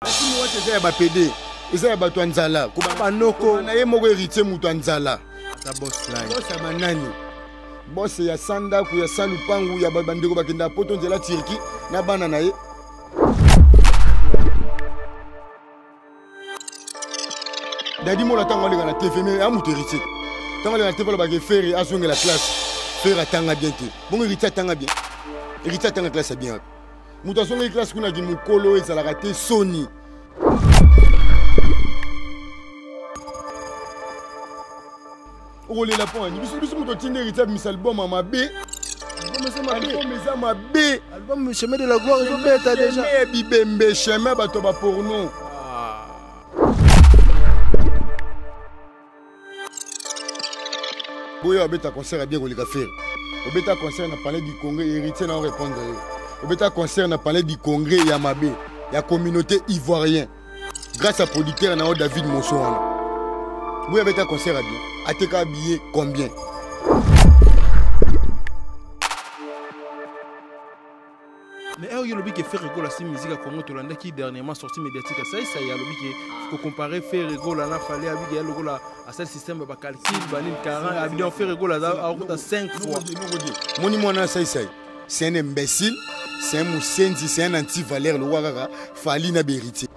Lakini watu eza ya ba PD, eza ya bato ya nzala. Banoko na ye moko héritier moto ya nzala. Ata boss line. Boss ya banani? Boss ya sandaku ya salupangu ya bandeko bakenda poto nzela Turquie na bana na ye. Dadi Mola ntango aleka na TV mais ya moto héritier. Ntango aleka na TV alobaka Ferre azongela classe. Ferre atanga bien te. Bongo héritier atanga bien. Héritier atanga classe ya bien wapi? Moto azongeli classe kuna ki mokolo ezalaka te soni. Okolela mpo ani biso biso moto otindi héritier abimisa album ya mabe. Album eza mabe. Album chemin de la gloire ezobeta déjà. Chemin ya bibembe, chemin bato ya baporno. Boyo abeta concert ya bien koleka Ferre. Obeta concert na palais du Congrès, héritier na répondre yo. Obeta concert na palais du Congrès ya mabe, ya communauté ivoirien. Grâce à producteur na David Monso wana. Boyo abeta concert ya bien. Ateka billet combien? Mais ayo olobi ke Ferre Gola si musique ya Congo tolandaki dernièrement sortie médiatique ya Saïsa ya alobi ke ko comparer Ferre Gola na Fally abi ke lokola asali système ba calcul ba nini 40 abi donc Ferre Gola aza 5 fois. Moni mwana Saïsa c'est un imbécile, c'est un musenzi, c'est un anti-valeur le kaka Fally na héritier.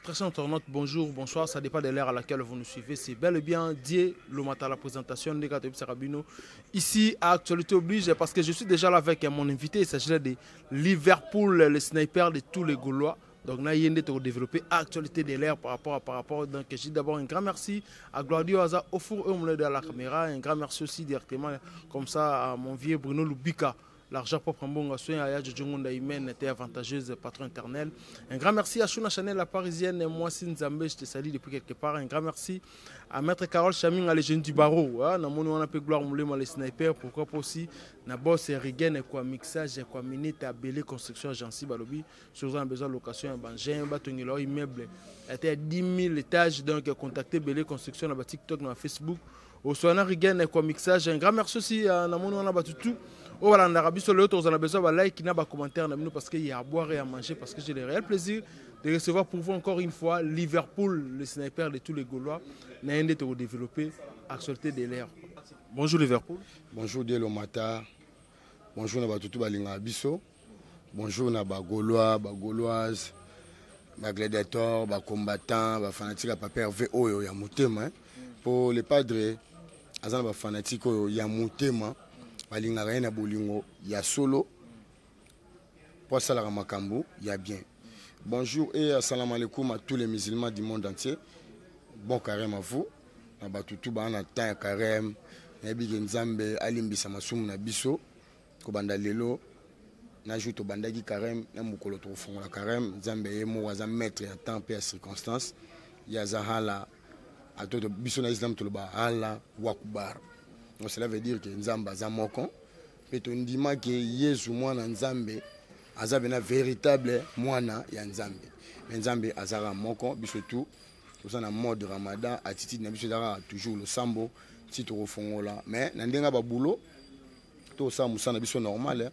Très chers internautes, bonjour, bonsoir, ça dépend de l'heure à laquelle vous nous suivez. C'est bel et bien Dieu le matin à la présentation de Gato Sarabino. Ici, à Actualité Oblige, parce que je suis déjà là avec mon invité, il s'agit de Liverpool, le sniper de tous les Gaulois. Donc, là, il y a développé actualité de l'air par rapport à par rapport. Donc, je dis d'abord un grand merci à Gladio Aza au four et au milieu de la caméra. Un grand merci aussi directement, comme ça, à mon vieux Bruno Lubika. L'argent propre en bon soin à Jojo Ngonda Imen était avantageuse, patron éternel. Un grand merci à Chouna Chanel, la parisienne, et moi, Sinzambe, je te salue depuis quelque part. Un grand merci à Maître Carole Chaming, à les jeunes du barreau. Hein, dans mon nom, on appelle Gloire Moulema, les snipers. Pourquoi pas aussi, na boss Rigen, et quoi, mixage, et quoi, minute, à Belé, construction, Jansi, Balobi. Si vous avez besoin de location, ben, j'ai un bateau, immeuble, était à 10 000 étages. Donc, contactez Belé Construction, dans TikTok, dans Facebook. Au soin, Rigen, et quoi, mixage. Un grand merci aussi à Namono, on a battu tout. Oh, voilà, en Arabie Saoudite, on a besoin de like, de commentaire, parce qu'il y a à boire et à manger, parce que j'ai le réel plaisir de recevoir pour vous encore une fois Liverpool, le sniper de tous les Gaulois, n'a de développer actualité de l'air. Bonjour Liverpool. Bonjour Dielo Mata. Bonjour Nabatutu Balinga Biso. Bonjour Naba Gaulois, ba Gauloises, ba gladiateurs, ba combattants, ba fanatiques à Papa Hervé Oyo ya Motema, hein. Pour les padres, azana ba fanatiques Oyo ya Motema. Balingaka ye na bolingo ya solo po asalaka makambo ya bien. Bonjour et assalamu alaikum à tous les musulmans du monde entier. Bon carême à vous. Na bato tout ba na temps ya carême. Nayebi ke Nzambe alimbisa masumu na biso kobanda lelo na jour tobandaki carême na mokolo tokofongola carême. Nzambe ye moko aza maître ya temps pe ya circonstance. Ye aza hala atoto biso na islam toloba hala wakubar. Donc cela veut dire que Nzambe aza moko pe tondima ke Yesu mwana Nzambe aza bena véritable mwana ya Nzambe. Mais Nzambe azaka moko biso tout toza na mode Ramadan, attitude na biso ezaka toujours losambo ti tokofongola. Mais na ndenga ba boulot to sa musala na biso normal, hein.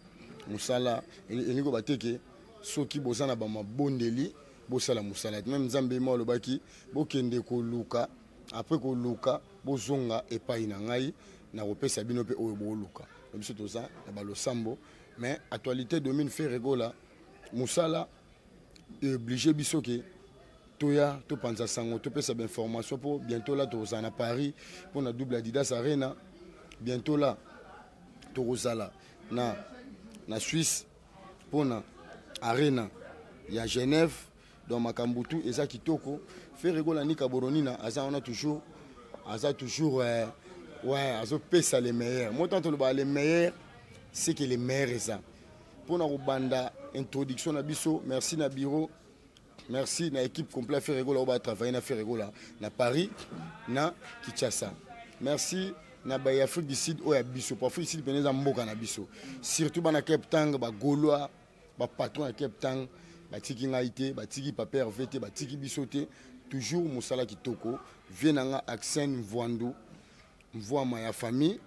Musala elingi koba te ke soki boza na ba mabondeli bosala musala. Même Nzambe mo alobaki bokende koluka, après koluka bozonga epai na ngai na kopesa bino pe oyo boluka. Na biso toza na ba losambo, mais actualité domine Ferre Gola musala e obligé biso ke toya topanza sango topesa ba information po bientôt là tokozala na Paris po na double Adidas Arena, bientôt là tokozala na Suisse po na Arena ya Genève. Donc makambo tout eza kitoko. Ferre Gola Nika Boronina aza wana toujours, aza toujours ouais, azo pesa les meilleurs. Moi tant toloba les meilleurs, c'est que les meilleurs eza. Pona kobanda introduction na biso, merci na bureau, merci na équipe complète Ferre Gola oba travailler na Ferre Gola na Paris na Kinshasa. Merci na ba Afrique du Sud oya biso, pour Afrique du Sud peneza mboka na biso. Surtout bana Cape Town ba Gaulois, ba patron ya Cape Town, batiki ngai te, batiki Papa Hervé te, batiki biso te. Toujours mosala kitoko. Vie na nga Accent Mvwandu, Mvwama ya famille,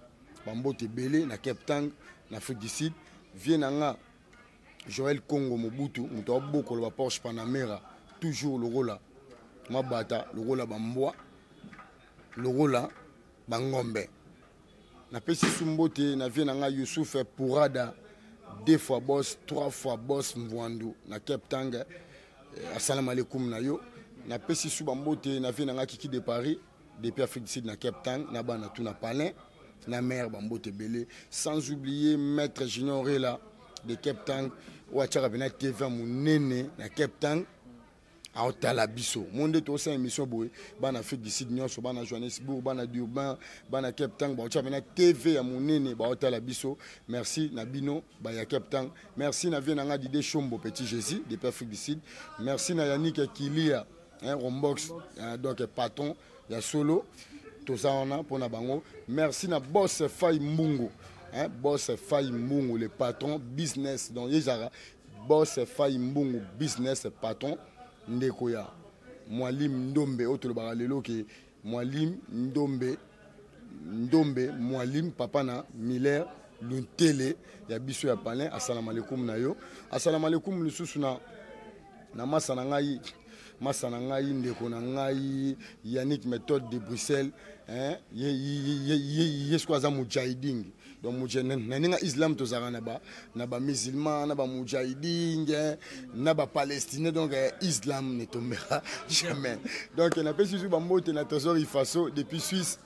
ba mbote ebele na Cape Town, na Afrique du Sud. Vie na nga Joël Congo Mobutu moto abokola ba Porsche Panamera toujours lokola mabata lokola bambwa lokola bangombe. Napesi su mbote na vie na ngai Youssouf Pourada, 2 fois boss, 3 fois boss Mvwandu na Cape Town. Assalamu alaikum na yo. Napesi su bambote na vie na ngai Kiki de Paris depuis Afrique du Sud na Cape Town, na bana tout na Palin na mère bambote ebele, sans oublier Maître Junior Rela de Cape Town oyo atiaka pena TV monene na Cape Town aotala biso. Mo nde tosala émission boye, bana Afrique du Sud nyonso, bana Johannesburg, bana Durban, bana Cape Town baotia pena TV ya monene baotala biso. Merci na bino ba ya Cape Town. Merci na vie na nga Didier Chombo Petit Jésus depuis Afrique du Sud. Merci na Yannick Kilia, hein, Rombox, hein, donc patron ya solo toza wana pona bango. Merci na boss Fay Mbungu, hein, boss Fay Mbungu le patron business, donc yezara boss Fay Mbungu business patron ndeko ya Mwalim Ndombe oyo tolobaka lelo ke Mwalim Ndombe, Ndombe Mwalim papa na Miller Luntele ya biso ya Palin. Assalamu alaikum na yo. Assalamu alaikum lisusu na masa na ngai, masa na ngai ndeko na ngai Yannick Méthode de Bruxelles, hein, ye, ye, ye, ye, ye siko aza mujahiding. Donc mujahiding na ninga islam tozalaka na ba, na ba musulman, na ba mujahiding, hein, na ba palestinien, donc islam ne tombera jamais. Donc na pesi su ba mbote na Trésor Ifaso depuis Suisse,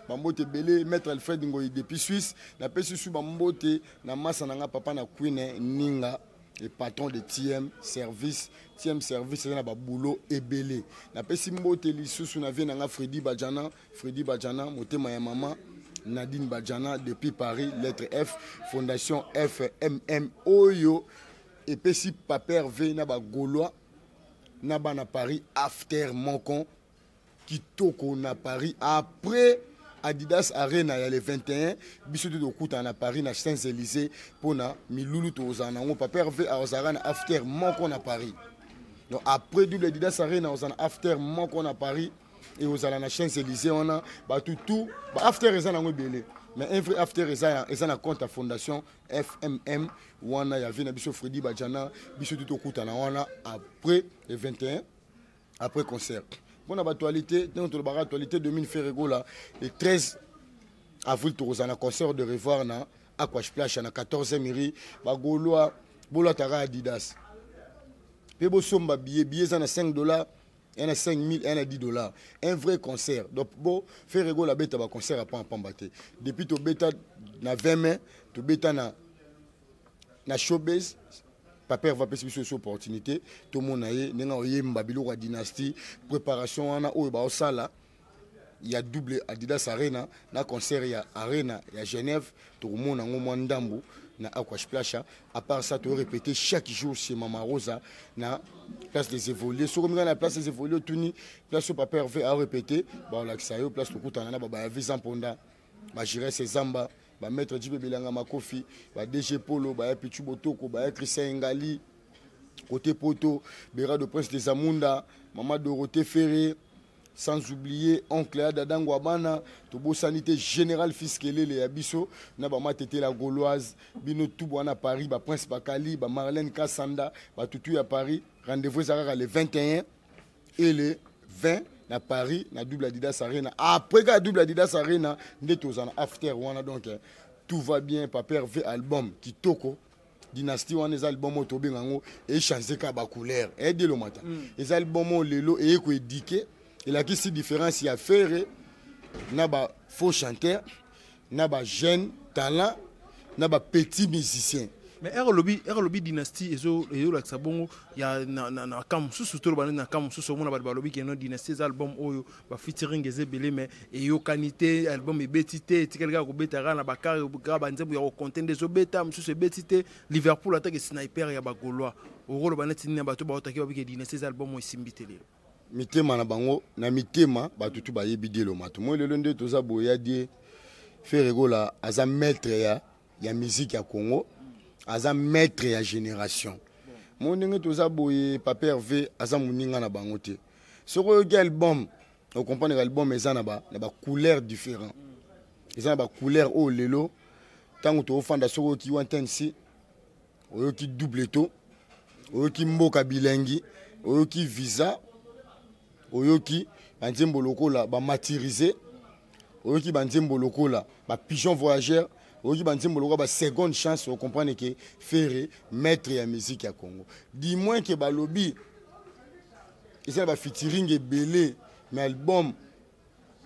ba mbote belé Maître Alfred Ngoyi depuis Suisse, na pesi su ba mbote na masa na nga papa na Queen Ninga le patron de TM Service. TM Service c'est na ba boulot ebelé. Na pesi mbote lisusu na vie na nga Freddy Badjana, Freddy Badjana motema ya mama Nadine Badjana depuis Paris, lettre F, Fondation FMM oyo epesi Paper V na ba Gaulois na bana Paris after moko kitoko na Paris après Adidas Arena ya le 21 biso to tokuta na Paris na Champs-Élysées pona milulu tozana nango Paper V azara na after moko na Paris. Donc après double Adidas Arena ozana after moko na Paris et ozala na Champs-Élysées wana ba tout ba after eza nango ebele. Mais un vrai after eza na compte à Fondation FMM wana ya vie na biso Freddy Badjana biso tout tokuta na wana après le 21 après concert. Bon, na actualité, donc le bar actualité 2000 Ferre Gola le 13 avril tokozana concert de revoir na Aquash Splash na 14e rue ba Gaulois bola tara Adidas. Pe bo somba billet, billet za na 5 $, un à 5000, un à 10 $. Un vrai concert. Donc bo Ferre Gola beta ba concert à pan pamba te. Depuis to beta na 20 mai, to beta na showbiz Papa va pesi biso opportunité tout le monde aye ndenge oyemba biloko ya dynastie préparation wana oyo ba osala ya double Adidas Arena na concert ya Arena ya Genève tout le monde ngo mwa ndambu na Aqua Splash. À part ça tu répéter chaque jour chez Mama Rosa na place des évolués. Soki na place des évolués tuni place papa Hervé a répété ba la yo place tokutana na ba ya Visa Mponda ba Jiresse Zamba ba maître Djibe Belanga Makofi ba DG Polo ba Pichu Botoko ba Christian Ngali côté Poto Bera de Prince des Amunda Mama Dorothée Ferré sans oublier oncle Adadango Abana Tobo Sanité Général Fiskelele ya biso na ba matete la Gauloise bino tout na Paris ba Prince Bakali ba Marlène Kassanda ba tutu ya Paris rendez-vous ezalaka le 21 et le 20 na Paris na double Adidas Arena après ka double Adidas Arena nde tozana after wana donc tout va bien Papa Hervé album kitoko Dynastie wana eza album oyo tobenga yango échanger ka ba couleur e de lomata eza album oyo lelo eye ko éduquer elakisi différence ya Ferre na ba faux chanteur na ba jeune talent na ba petit musicien. Mais er lobi dynastie ezo ezolakisa bongo ya na ka mosusu toloba neti na ka mosusu omona bato balobi ke no dynastie eza album oyo ba featuring eza ebele mais eyokani te, album ebeti te, etikali kaka kobeta kaka na bakar kaka banzembo ya kokonte nde ezobeta mosusu ebeti te. Liverpool atake sniper ya bagaulois okoloba neti nini na bato baotaki babike dynastie eza album oyo esimbi te lelo? Mitema na bango na mitema bato tu bayebi dielo mato moi lelo nde toza boye ya die Ferre Gola aza maître ya musique ya Congo, aza maître ya génération. Mo ndenge toza boye Papa Hervé aza moninga na bango te. Soki oyoki album ocomprendre album eza na ba couleur différent, eza na ba couleur oyo lelo ntango toofanda soki oyoki wantensi. Oyoki double to, oyoki mboka bilengi, oyoki visa, oyoki banzembo lokola bamatirise, oyoki banzembo lokola bapigeon voyageur, oyoki banzembo lokola ba seconde chance. Ocomprendre ke Ferre maître ya musique ya Congo. Du moins ke balobi eza na bafeaturing ebele, mais album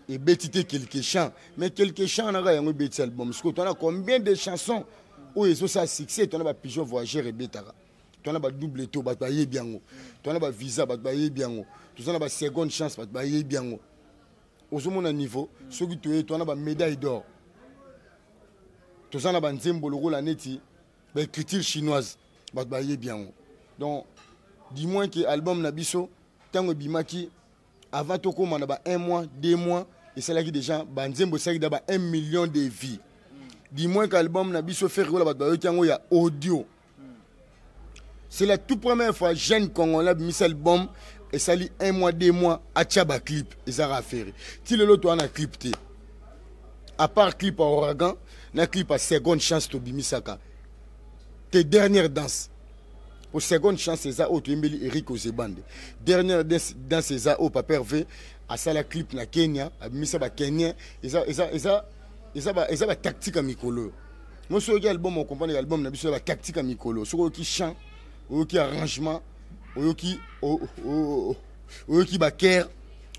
ebeti te quelque chant, mais quelque chant naka yango ebeti album. Sikoyo twana combien de chansons oyo ezosala succès? Twana bapigeon voyageur ebetaka, twana badouble to bato bayebi yango, twana bavisa bato bayebi yango, toza na baseconde chance bato bayebi yango. Ozomona niveau? Soki toye, twana bamédaille d'or, toza na banzembo lokola neti baécriture chinoise, bato bayebi yango. Donc du moins ke album na biso, ntango ebimaki, avant tokóma na ba 1 mois, 2 mois, esalaki déjà banzembo esalaki da ba 1 million de vues. Du moins ke album na biso Ferre Gola, bato bayoki yango ya audio. C'est la toute première fois jeune Congolais abimisi album, esali 1 mois, 2 mois, atia baclip. Ezaka Ferre. Ti lelo toa na clip te, à part clip ya Ouragan na clip ya Seconde Chance. Tobimisaka te Dernière Danse po Seconde Chance eza oyo toyembeli Eric Ozebande. Dernière Danse eza oyo Papa Hervé asala clip na Kenya, abimisa bakenien. Eza batactique ya mikolo oyo. Moso oyoki album, ocomprendre album na biso ya batactique ya mikolo. Soki oyoki chant, oyoki arrangement, oyoki bachœur,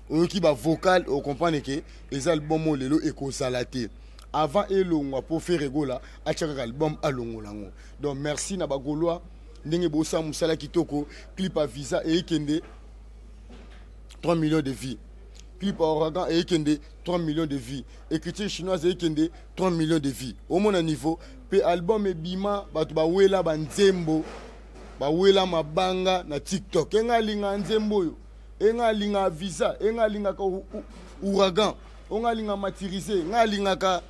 oyoki bavocal, ocomprendre ke eza album oyo lelo ekozala te avant elongwa, mpo Ferre Gola atia kaka album, alongola yango. Donc merci na bagaulois ndenge bosala mosala kitoko. Clip ya Visa eyekende 3 millions de vues, clip ya Ouragan eyekende 3 millions de vues, Écriture chinoise eyekende 3 millions de vues. Omona niveau? Mpe album ebima, bato bawela banzembo, bawela mabanga na TikTok. Enga alinga nzembo oyo, enga alingaka Visa, enga alingaka Ouragan, onga alingaka Matirise, nga alingaka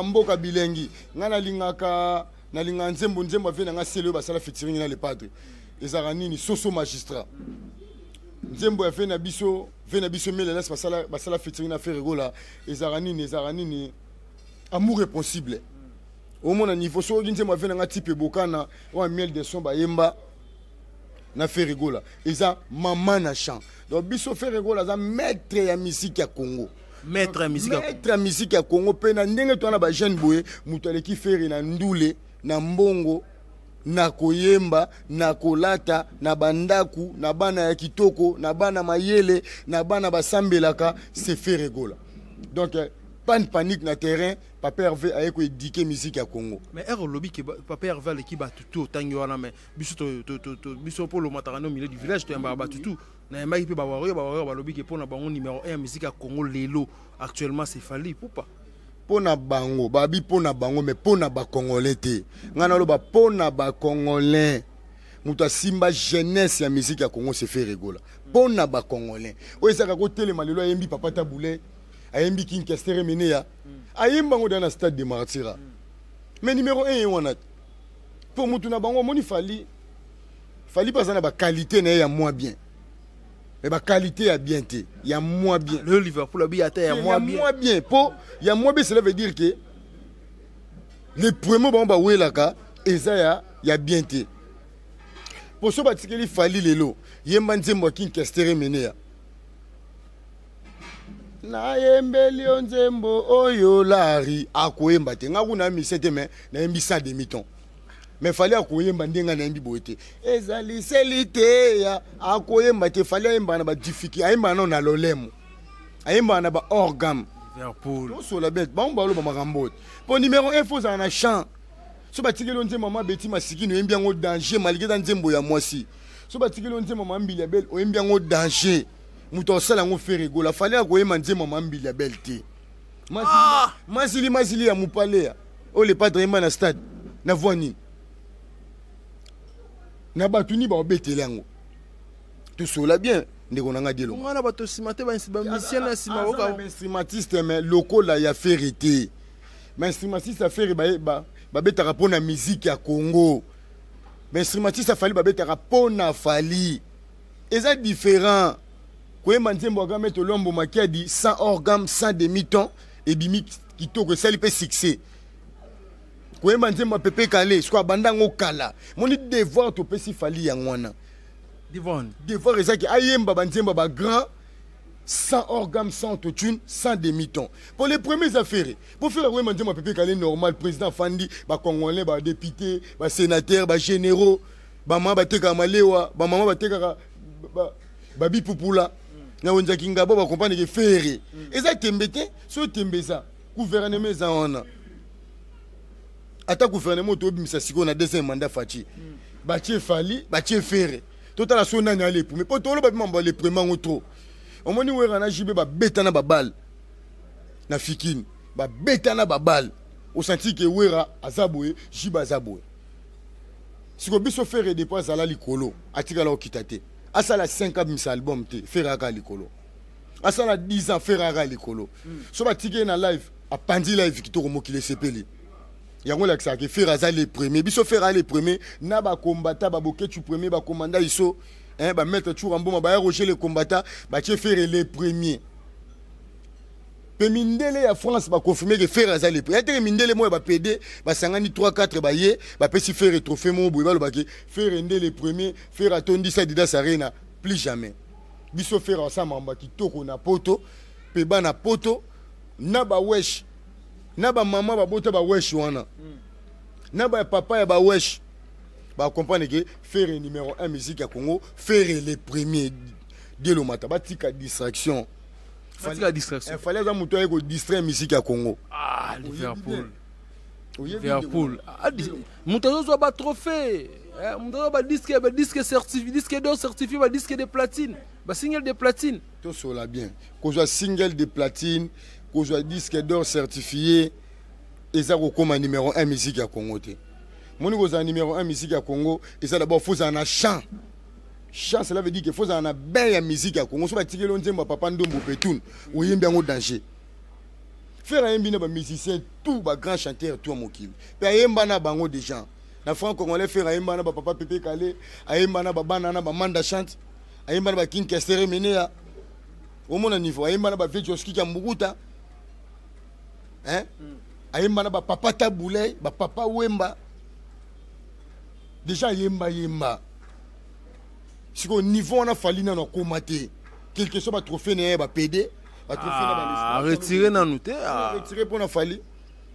Mboka Bilengi, nga nalingaka nzembo ave na nga sele oyo basala featuring na Le Padre. Ezalaka nini? Soso Magistrat. Nzembo ya ve na biso Melelas, basala featuring na Ferre Gola. Ezalaka nini? Ezalaka nini? Amour est possible. Omona niveau? Soki oyoki nzembo ave na nga type Ebokana oyo Miel de Son bayemba na Ferre Gola, eza mama na chant. Donc biso, Ferre Gola aza maître ya musique ya Congo. Maître ya musique ya Maître ya musique ya Congo. Mpe na ndenge toza na bajeune boye, moto aleki Ferre na ndule, na mbongo, na koyemba, na kolata, na bandaku, na bana ya kitoko, na bana mayele, na bana basambelaka, c'est Ferre Gola. Donc pas de panique na terrain. Papa Hervé aye koéduquer musique ya Congo. Mais ere olobi ke Papa Hervé aleki bato tu otangi wana, mais biso biso mpo olomataka no milieu du village, toyambaka bato tu. Nayambaki mpe bawario. Bawario balobi ke mpo na bango, numéro 1 ya musique ya Congo lelo actuellement, c'est Fally Ipupa. Mpo na bango babi, mpo na bango, mais mpo na bacongolais te. Ngai naloba mpo na bacongolais, moto asimba jeunesse ya musique ya Congo, c'est Ferre Gola. Mpo na bacongolais oyo ezaka kotelema lelo, ayembi Papa Tabule, ayembi King Kester Emeneya, ayemba yango da na Stade de Martyrs, mais numéro 1 ye wana te. Mpo motu na bango omoni Fally, Fally mpe aza na baqualité na ye ya moins bien, mais baqualité ya bien te, ya moins bien. Le Liverpool abi ata ya moins bien. Moins bien, mpo ya moins bien, cela veut dire que les premiers bango bawelaka eza ya bien te. Mpo so batikeli Fally lelo, yemba nzembo ya King Kester Emeneya, nayembeli yo nzembo oyo, lari akoyemba te. Nga kuna mise te, mais nayembi sans demi ton. Mais Fally akoyemba ndenge nayembi boye te, ezali seli te ya akoyemba te. Fally ayembaka na badifficulté, ayembaka nano na lolemo, ayembaka na baorgane. Liverpool. Tosola bien. Bango baloba makambo oyo mpo numéro 1 fo ozala na chant. So batikeli yo nzembo mama Beti Masikini, oyembi yango danger, malgré eza nzembo ya mwasi. So batikeli yo nzembo mama Mbili ya Bele, oyembi yango danger. Moto asala yango, Ferre Gola. Fally akoyemba nzembo mama Mbili ya Bele te. Mazili mazili ya mopalea oyo Le Padre ayemba na stade, na voi nini, na bato nini baobetela yango? Tosola bien, ndeko na nga Dielo. Ngana bato nsima te, bamusicien na nsima. Instrumentiste, mais lokola ya Ferre te. Bainstrumentiste ya Ferre babetaka mpo na musique ya Congo, bainstrumentiste ya Fally babetaka mpo na Fally. Eza différent. Koyemba nzembo ya game Tolombo Makiadi sans organe, sans demi ton, ebimi kitoko, esali mpe succès. Koyemba nzembo ya Pepe Kale, sikoyo abanda yango kala. Moni devoir topesi Fally yango wana. Devoir Devoir ezaki ayemba banzembo ya bagrand sans organe, sans autotune, sans demi-ton. Pour les premières affaires, pour faire koyemba nzembo ya Pepe Kale normal, président Fandi, bacongolais, badéputé, basénateur, bagénéraux, bamama batekaka malewa, bamama batekaka babipupula na wenzaki ngabo, bacomprendre ke Ferre eza tembe te. So tembe eza gouvernement eza wana, ata gouvernement tobimisa sikoyo na deuxième mandat Fatshi, batie Fally, batie Ferre, totala so nani alepume. Mpo toloba mpe mambo aleprema yango trop. Omoni Wera na JB babeta na babale na Fikini, babeta na babale, osanti ke Wera aza boye, JB aza boye. Sikoyo biso Ferre depuis azala likolo, atikala okita te. Asala 5 abimisa album te, Ferre aka likolo. Asala 10 ans, Ferre aka likolo. So batiki ye na live, apandi live kitoko, mokili esepeli. Yango elakisaka ke Ferre aza le premier. Biso Ferre aza le premier na bakombata, baboketu premier, bakomanda iso, bamaître Tshoura Mboma, baya Roger le combattant, batie Ferre le premier. Mpe mindele ya France baconfirme ke Ferre aza le premier. Ya teke mindele moko ya bapd basangani 3 4, baye bapesi Ferre trophée moko boye, balobaki Ferre nde le premier. Ferre atondisa Adidas Arena, plus jamais. Biso Ferre asala makambo ya kitoko na poto, mpe bana poto na bawesh na bamama babota bawesh wana na bapapa ya bawesh bacomprendre ke Ferre numéro 1 musique ya Congo, Ferre le premier. Dielomata, batika distraction. Batika distraction. Fally aza moto aye kodistraire musique ya Congo. Ah, Liverpool, Liverpool, moto azozwa batrophée, moto azozwa badisque, badisque certifié, disque d'or certifié, badisque de platine, basingle de platine. Tosola bien. Kozwa single de platine, kozwa disque d'or certifié, eza kokóma numéro 1 musique ya Congo te. Moni, kozala numéro 1 musique ya Congo eza d'abord fozala na chant. Chant, cela veut dire que fozala na bain ya musique ya Congo. So batikeli yo nzembo ya Papa Ndombo Petune, oyembi yango danger. Ferre ayembi na bamusicien tout, bagrand chanteur tout ya mokili, mpe ayemba na bango déjà na franc congolais. Ferre ayemba na bapapa Pepe Kale, ayemba na babana na bamanda chante, ayemba na baking Kester Emeneya. Omona niveau, ayemba na bavieux Joskiki ya Mbukuta, hein? Ayemba na bapapa Tabu Ley, bapapa Wemba déjà ayemba yemba. Sikoyo niveau wana Fally nano akóma te, quelque soit batrophée na ye, bapd batrophée na retire nanu te. Retire mpona Fally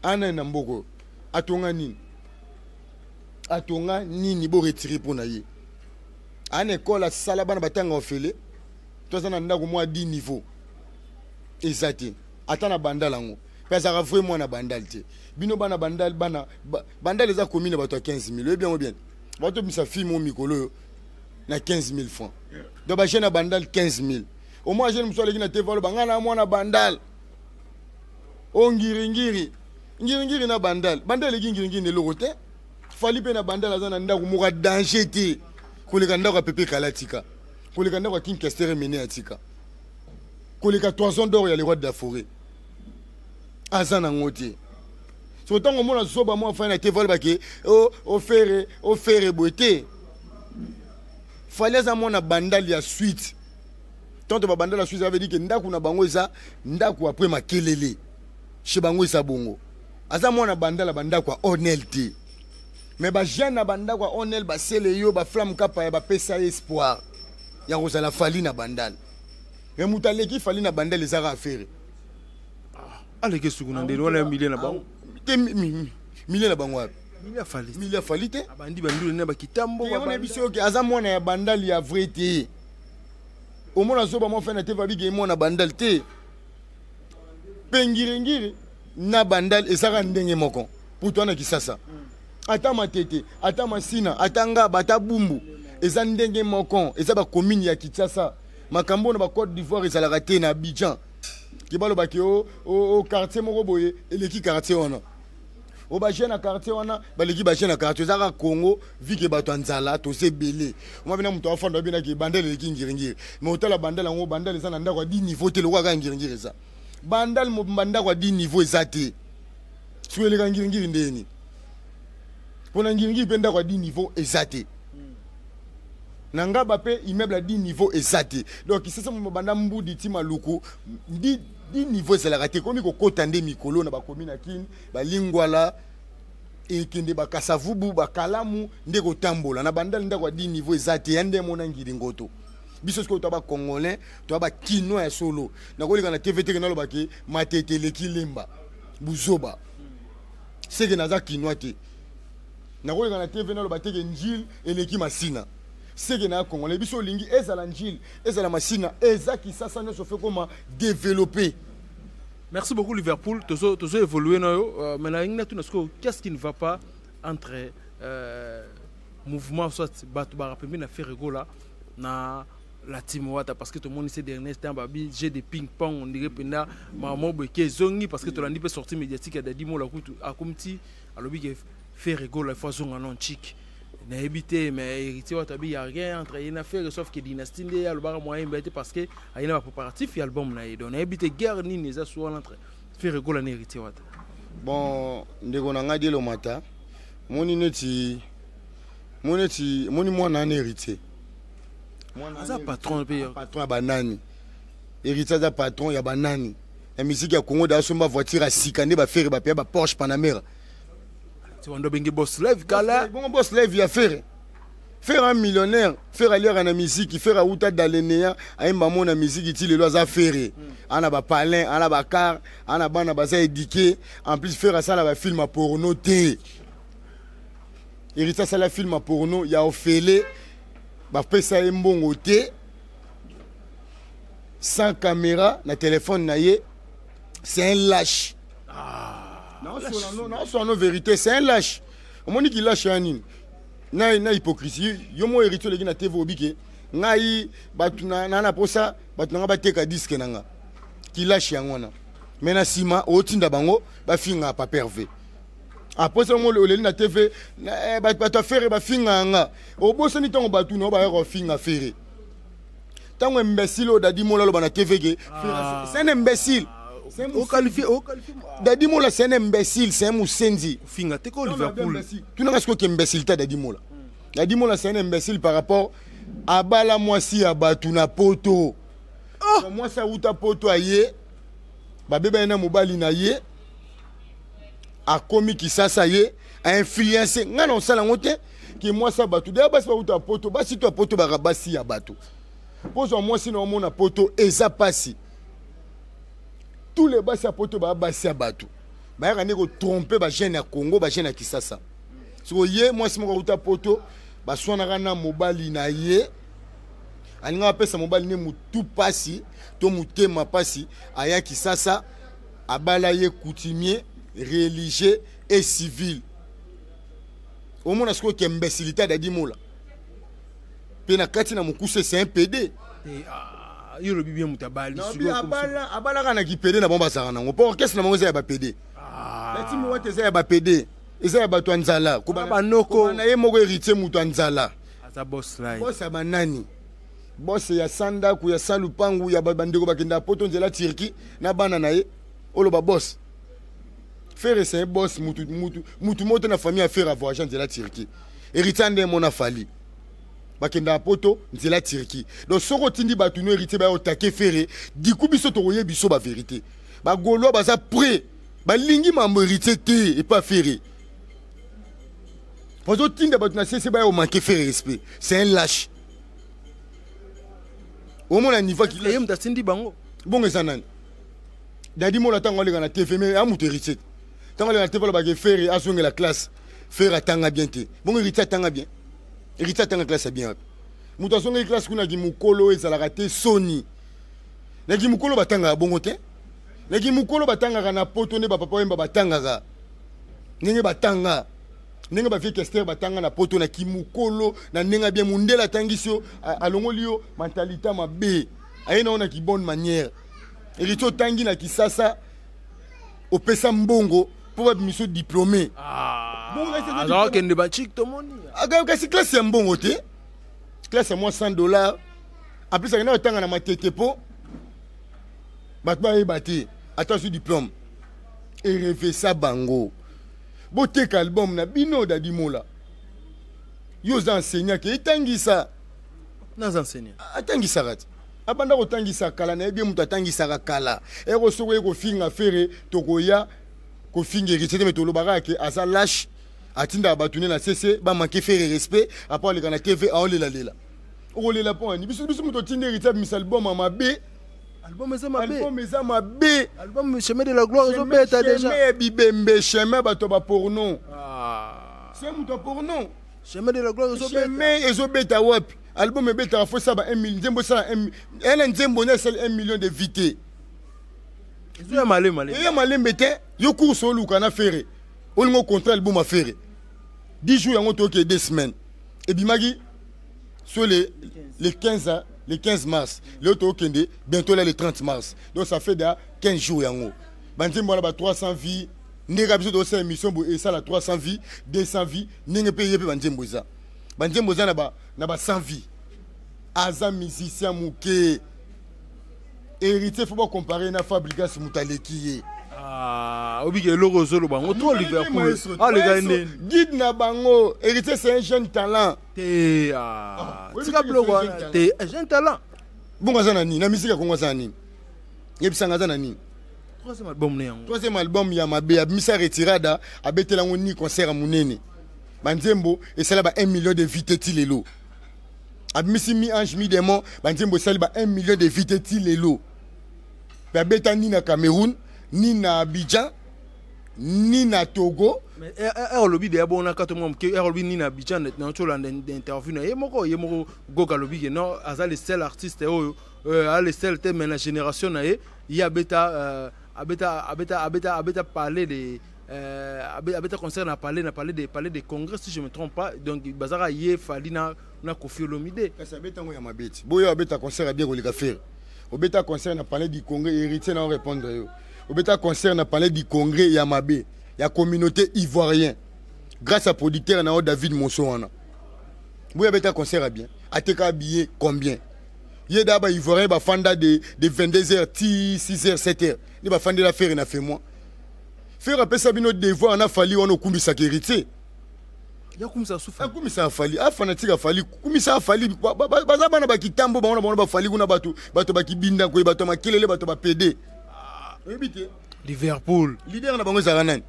anani na mboka oyo atonga nini? Atonga nini? Boretire mpo na ye ana ekole asala bana batanga ofele to aza na ndako mwa 10 niveau eza te, ata na Bandal yango mpe azalaka vrai mwana Bandal te. Bino bana Bandal, bana Bandal eza commune na bato ya 15 000, oyebi yango bien. Batobimisa film oyo mikolo oyo na 15 000 francs, donc bajeune ya Bandal 15 000. Au moins jeune mosusu aleki na TV, aloba ngai na mwana Bandal o Ngiringiri. Ngiringiri na Bandal, Bandal eleki Ngiringiri na eloko te. Fally mpe na Bandal aza na ndako moko ya danger te koleka ndako ya Pepe Kala tika, koleka ndako ya King Kester Emene ya tika, koleka Toison d'or ya le roi de la forêt aza nango te. So ntango omona zoba mwa afai na te, valobake oFerre, oFerre boye te. Fally aza mwana Bandal ya suite. Tanto babandal ya suite, ça veut dire ke ndako na bango eza ndako après makelele chez bango eza bongo. Aza mwana Bandal ya bandako ya onel te, mais bajeune na bandako ya onel basele yo baflamme kapa ya bapesa ye espoir ya kozala Fally na Bandal. Mais moto aleki Fally na Bandal ezaka affaire. Aleki suku na ndeni wana ya milie na bango. Te, milie na bango wapi? Milie ya Fally. Milie ya Fally te. Abandi bandule na bakitambo. Wana biso oke aza mwana ya Bandal ya vrai te. Omona zoba mwa fai na te, babike mwana Bandal te. Mpe Ngiringiri na Bandal ezaka ndenge moko putu wana Kisasa, ata Matete, ata Masina, ata Ngaba, ata Bumbu, eza ndenge moko, eza bacommune ya Kinshasa. Makambo na baCôte d'Ivoire ezalaka te na Abidjan ke balobaki o quartier moko boye eleki quartier wana, o bajeune na quartier wana baleki bajeune na quartier. Ezaka Congo vike bato ya nzala toza ebele. Oma bina moto afanda obinaki Bandal eleki Ngiringiri, mais otala Bandal yango, Bandal eza na ndako ya 10 niveau te lokola kaka Ngiringiri. Eza Bandal mobimba, ndako ya 10 niveau eza te. Soki eleka Ngiringiri ndeni, mpona Ngiringiri mpe ndako ya 10 niveau eza te. Na Ngaba mpe immeuble ya 10 niveau eza te. Donc Kisasa mo banda Mbudi ti Maluku, 10 niveau ezalaka te. Komi kokota nde mikolo na bakomi na Kini, balingwala. Ekende bakasavubu, bakalamu nde kotambola na bandali. Ndako ya 10 niveau eza te, ya nde emona ngili ngoto. Biso sikoyo toa bacongolais, toa bakinois ya solo. Nakoleka na TV teke nalobaki Matete eleki Lemba, buzoba, seke naza kinois te. Nakoleka na TV naloba teke Njile eleki Masina, seke na congolais. Biso olingi ezala Njile, ezala Masina, eza Kisasa, nyonso fe koma développé. Merci beaucoup Liverpool, tozo tozo évoluer na yo, mais na ngi tuna siko, qu'est-ce qui ne va pas entre mouvement soit bato ba pembeni na Ferre Gola na la team Wata? Parce que tout le monde, ces derniers temps, babi j'ai des ping pong, on dirait penda mamo boye zongi, parce que tolandi pe sortie médiatique ya Dadi Mola kutu akomti alobi ke Ferre Gola faut zonga non chic nayebi te. Mais Héritier Wata bi ya rien entre ye na Ferre, sauf que Dynastie nde alobaka moyen mbe te, parce que aye na bapréparatif ya album na ye. Donc nayebi te guerre nini eza so wana entre Ferre Gola na Héritier Wata. Bon, ndeko na ngai Dielomata, moni neti, moni neti, moni mwana ana Héritier. Aza patron mpe. Patron ya banani? Héritier aza patron ya banani na misiki ya Congo? Da asomba voiture ya sika nde baFerre bapaya baPorsche Panamera. Ti wando bengi Boss Live kala. Bongo Boss Live ya Ferre? Ferre un millionnaire. Ferre aliaka na misiki. Ferre auta dalenea, ayemba mo na misiki ti lelo aza Ferre. Ana bapalin, ana bacar, ana bana baza éduqué. En plus, Ferre asala bafilm ya porno te. Héritier asala film ya porno ya ofele, bapesa ye mbongo te, sans caméra na téléphone na ye. C'est un lâche. Naosala no vérité, c'est un lâche. Omoni ki lâche ya nini na hypocrisie. Yo mo Héritier oleki na TV, obi ke ngai bato na posa bato na nga bateka disque na nga. Ki lâche yango wana. Mais na nsima otinda bango bafinga Papa Hervé. Après ça, oleli na TV, bato ya Ferre bafinga yanga. Obosani ntango bato na baya kofinga Ferre, ntango imbécile oyo Dadi Mola aloba na TV ke c'est un imbécile. Oqualifié. Dadi Mola, c'est un imbécile, c'est un musenzi. Finga te ko Liverpool. Tunanga sikoyo ke imbécile ta Dadi Mola. Dadi Mola, c'est un imbécile par rapport abala mwasi ya bato na poto. Oh! Mwasi awuta poto, aye, babeba ye na mobali na ye, akomi Kisasa, ye ainfluence ngai na osala yango te ke mwasi ya bato deya. Basi bauta poto, basi to ya poto baka basi ya bato. Pozwa mwasi na omona poto eza pasi. Tous les basi ya poto baya basi ya bato, bayaka nde kotromper bajeune ya Congo, bajeune ya Kisasa. Siko ye mwasi moko akuta poto, baswanaka na mobali na ye, alingaka apesa mobali nde motu pasi to motema pasi, aya Kisasa, abala ye coutumier, religieux et civil. Omona sikoyo ke imbécilité Dadi Mola mpe na kati na mokuse, c'est un PD. Yo lobi bien, moto abali. Abalaka na kipédé na bango, bazalaka nango mpo orchestre na bango eza ya bapédé. Na timi wate eza ya bapédé, eza ya bato ya nzala. Banoko. Na ye moko Héritier, moto ya nzala. Aza boss lai. Boss ya banani? Boss ya sandako ya salupangu ya bandeko bakenda poto nzela Turquie na bana na ye. Oloba boss Ferre, c'est un boss. Mutu mutu mutu moto na famille ya Ferre avoyage nzela Turquie. Héritier nde mona Fally bakendaka poto nzela Turquie. Donc soki otindi bato no Héritier baya otake Ferre, diku biso tokoyebi biso bavérité. Bagaulois baza prêt, balingi mambo Héritier te epa Ferre. Bazotinda bato na sese baya omanke Ferre respect. C'est un lâche. Omona niveau. Ye moto atindi bango. Bongo eza nani? Dadi Mola, ntango aleka na TV, mais ya moto Héritier, ntango aleka na TV, alobaka Ferre azongela classe, Ferre atanga bien te. Bongo Héritier atanga bien? Héritier atanga classe ya bien wapi? Moto azongeli classe kuna naki mokolo ezalaka te. Soni, naki mokolo batangaka bongo te. Naki mokolo batangaka na poto nde bapapa oyemba batangaka ndenge batanga, ndenge bavieux Kester batanga na poto na kimokolo na ndenge bien. Mundele atangisi yo, alongoli yo mentalité mabe, aye na yo na kibonne manière. Héritier, otangi na Kisasa, opesa mbongo mpo babimiso diplômé. Azalakende bachik, tomoni. Kasi classe ya mbongo te, classe ya mwa 100 $. En plus akenda kotanga na Matete mpo bato bayeba te. Ata azwi diplôme, erevesa bango. Boteka album na bino. Dadi Mola, yo oza enseignant, ke etangisa. Naza enseignant. Atangisaka te, abanda kotangisa kala. Nayebi ye, moto atangisaka kala. Eko soki oye kofinga Ferre, tokoya kofinga Héritier te. Me tolobaka ke aza lâche. Atindaka bato ne na sese bamanke Ferre respect, apo aleka na TV aolelalela. Okolela mpo ani? Biso biso moto otindi Héritier abimisa album ya mabe. Album eza mabe. Album eza mabe. Album Chemin de la gloire ezobeta déjà. Chemin ya bibembe, chemin bato ba porno. Ah. C'est moto ya porno. Chemin de la gloire ezobeta. Chemin ezobeta wapi? Album ebetaka fo esala ba 1 million, nzembo esala 1 nzembo ne esali 1 million de vues te. Ezoya malembe malembe. Eya malembe te, yo course oluka na Ferre. Olingo contrat album ya Ferre. 10 jours yango toke 2 semaines. Ebimaki sur le 15 mars. Leo tokende bientôt là le 30 mars. Donc ça fait déjà 15 jours yango. Banzembo wana ba 300 vues, ndenge biso tosala émission boye esala 300 vues, 200 vues, ndenge mpe ye mpe banzembo eza. Banzembo eza na ba 100 vues. Aza musicien moke. Héritier, faut pas comparer na Fabregas, moto aleki ye. Ah, obiki eloko ozoloba yango to Liverpool aleka ndeni. Guide na bango, Héritier, c'est un jeune talent. Te, ah, tika biloko wana te, jeune talent. Bongo aza na nini na misika Kongo? Aza na nini? Yebisanga, aza na nini? Troisième album ne yango. Troisième album ya mabe. Abimisa Retirada, abetela yango ni concert ya monene, banzembo esala ba 1 million de vues te ti lelo. Abimisi Mi Ange Mi Démon, banzembo esali ba 1 million de vues te ti lelo. Mpe abeta ni na Cameroun, ni na Abidjan, ni na Togo. Olobi deya bona kato mwa moke. Olobi ni na Abidjan, na tolanda interview na ye moko, ye moko Goga alobi ke non, aza le seul artiste oyo, aza le seul te, mais na génération na ye, ye abeta abeta abeta abeta abeta palais de abeta concert na palais de congrès, si je me trompe pas. Donc bazaka ye, Fally na Koffi Olomide. Kasi abeta yango ya mabe ti boyo abeta concert ya bien koleka Ferre. Obeta concert na palais du congrès, Héritier, na répondre yo, obeta concert na palais du congrès ya mabe ya communauté ivoirien grâce à producteur na yo David Monso wana. Boyo abeta concert ya bien, ateka billet combien? Ye da baivoirien bafanda de 22 heures ti 6 heures, 7 heures nde bafandela Ferre na Femua. Ferre apesa bino devoir na Fally wana, okumbisaka Héritier. Yakumisa sufa. Akumisa Fally, afanatique afali kumisa Fally. Baza bana bakitambo, bango na bango bafali kuna, bato bakibinda koye, bato ya makelele, bato bapede, oyebi te. Liverpool. Leader na bango ezalaka nani?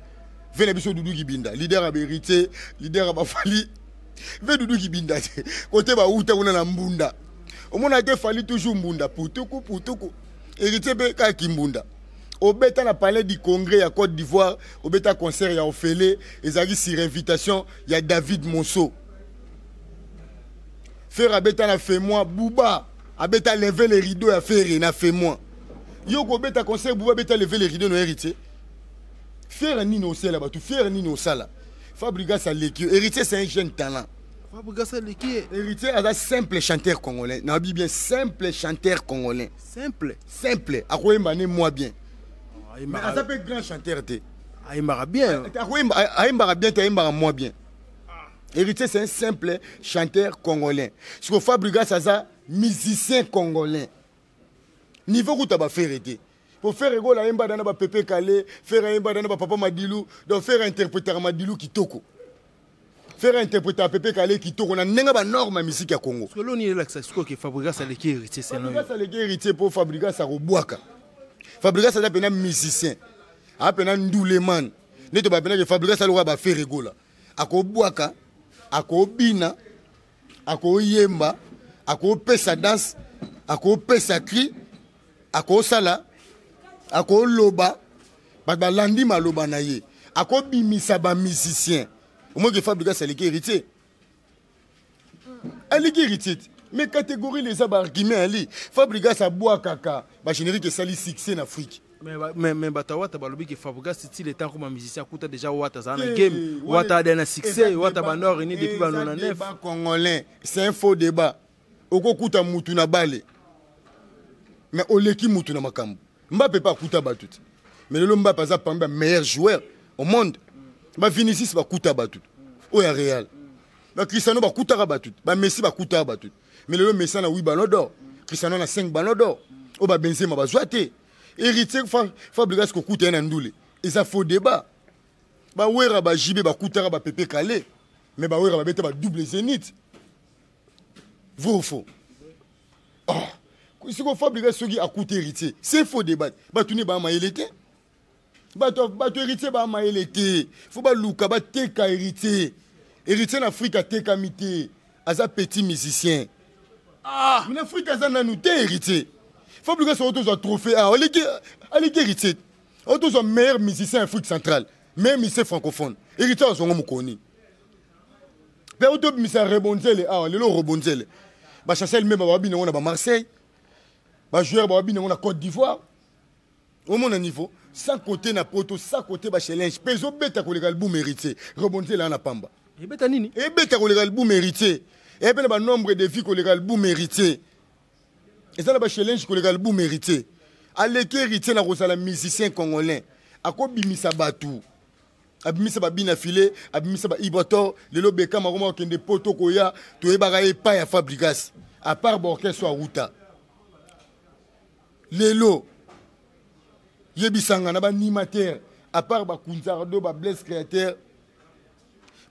Ve na biso Dudu Kibinda, leader ya baHéritier, leader ya bafali, ve Dudu Kibinda te. Kote bauta kuna na mbunda, omona te Fally toujours mbunda, putuku putuku. Héritier mpe kaka kimbunda. Obeta na palais du congrès ya Côte d'Ivoire, obeta concert ya ofele, ezalaki sur invitation ya David Monso. Ferre abeta na Femua, Buba abeta Lever le rideau ya Ferre na Femua. Yo kobeta concert, Buba abeta Lever le rideau na Héritier. Ferre nini osala bato? Ferre nini osala? Fabregas aleki yo. Héritier, c'est un jeune talent. Fabregas aleki ye. Héritier aza simple chanteur congolais, nayebi bien, simple chanteur congolais. Simple. Simple, akoyemba ne moi bien, mais aza mpe grand chanteur te. Ayembaka bien. Ayembaka bien te, ayembaka moi bien. Héritier, c'est un simple chanteur congolais. Siko Fabregas aza musicien congolais, niveau kuta baFerre te. Po Ferre Gola ayemba na baPepe Kale, Ferre ayemba na bapapa Madilu, donc Ferre interprétaka Madilu kitoko, Ferre interprétaka Pepe Kale kitoko na ndenge banorme ya misiki ya Congo. Loni elakisa sikoyo ke Fabregas aleki Héritier selon yo? Fabregas aleki Héritier mpo Fabregas akobwaka. Fabregas aza mpena musicien, aza mpena nduleman nde to bapenake. Fabregas aloka baFerre Gola, akobwaka, akobina, akoyemba, akopesa danse, akopesa cri, akosala, akoloba, bato balandi maloba na ye, akobimisa bamusicien. Omoki Fabregas aleki Héritier, aleki Héritier te. Mais catégorie eza baargument ali. Fabregas abwakaka bagénérique, esali succès na Afrique. Mais bato ya Wata balobi ke Fabregas ti le temps koma musicien, akuta déjà Wata azala na game, Wata ade na succès, Wata banda réuni depuis ba 99. Congolais, c'est un faux débat. Okokuta mutu na bale, mais oleki mutu na makambo. Mbappe mpe akuta bato te, mais lelo Mbappe aza parmi ba meilleur joueur au monde. BaVinicius bakuta bato oyo ya Real, baCristiano bakutaka bato, baMessi bakutaka bato, mais lelo Messi na 8 ballon d'or, Cristiano na 5 ballon d'or oyo baBenzema bazwa te. Héritier, Fabregas kokuta ye na ndule eza faux débat. BaWera, baJB bakutaka baPepe Kale, mais baWera babeta badouble zénith. Vrai ou faux? Oh, siko Fabregas soki akuta Héritier, c'est faux débat. Bato ne bamayele te. Bato bato héritier ba mayele te. Faut baluka bateka héritier. Héritier na Afrique atekami te. Aza petit musicien. Ah! Mais na Afrique aza nanu te héritier. Faut bluka so tozwa trophée ah aleki aleki héritier. Otozwa meilleur musicien Afrique centrale, meilleur musicien francophone. Héritier azongo mokoni. Mpe otobimisa rebonzele awa lelo rebonzele. Ba Chancel Mbemba ba bina ngo na ba Marseille. Ba joueur ba bina ngo na Côte d'Ivoire. Omona niveau sans côté na poto, sans côté ba challenge mpe ezobeta koleka album héritier. Rebonzele wana pamba. Ebeta nini? Ebeta koleka album héritier. Ebe na ba nombre de vie koleka album héritier. Eza na ba challenge koleka album héritier. Aleki héritier na kozala musicien congolais. Akobimisa bato. Abimisa babina filet, abimisa ba Ibrator, lelo Bekam akoma kokende poto koya, toyebaka ye epai ya Fabregas. À part ba orchestre ya Ruta. Lelo yebisanga na ba animateur, à part ba Kunzardo, ba Blaise Créateur,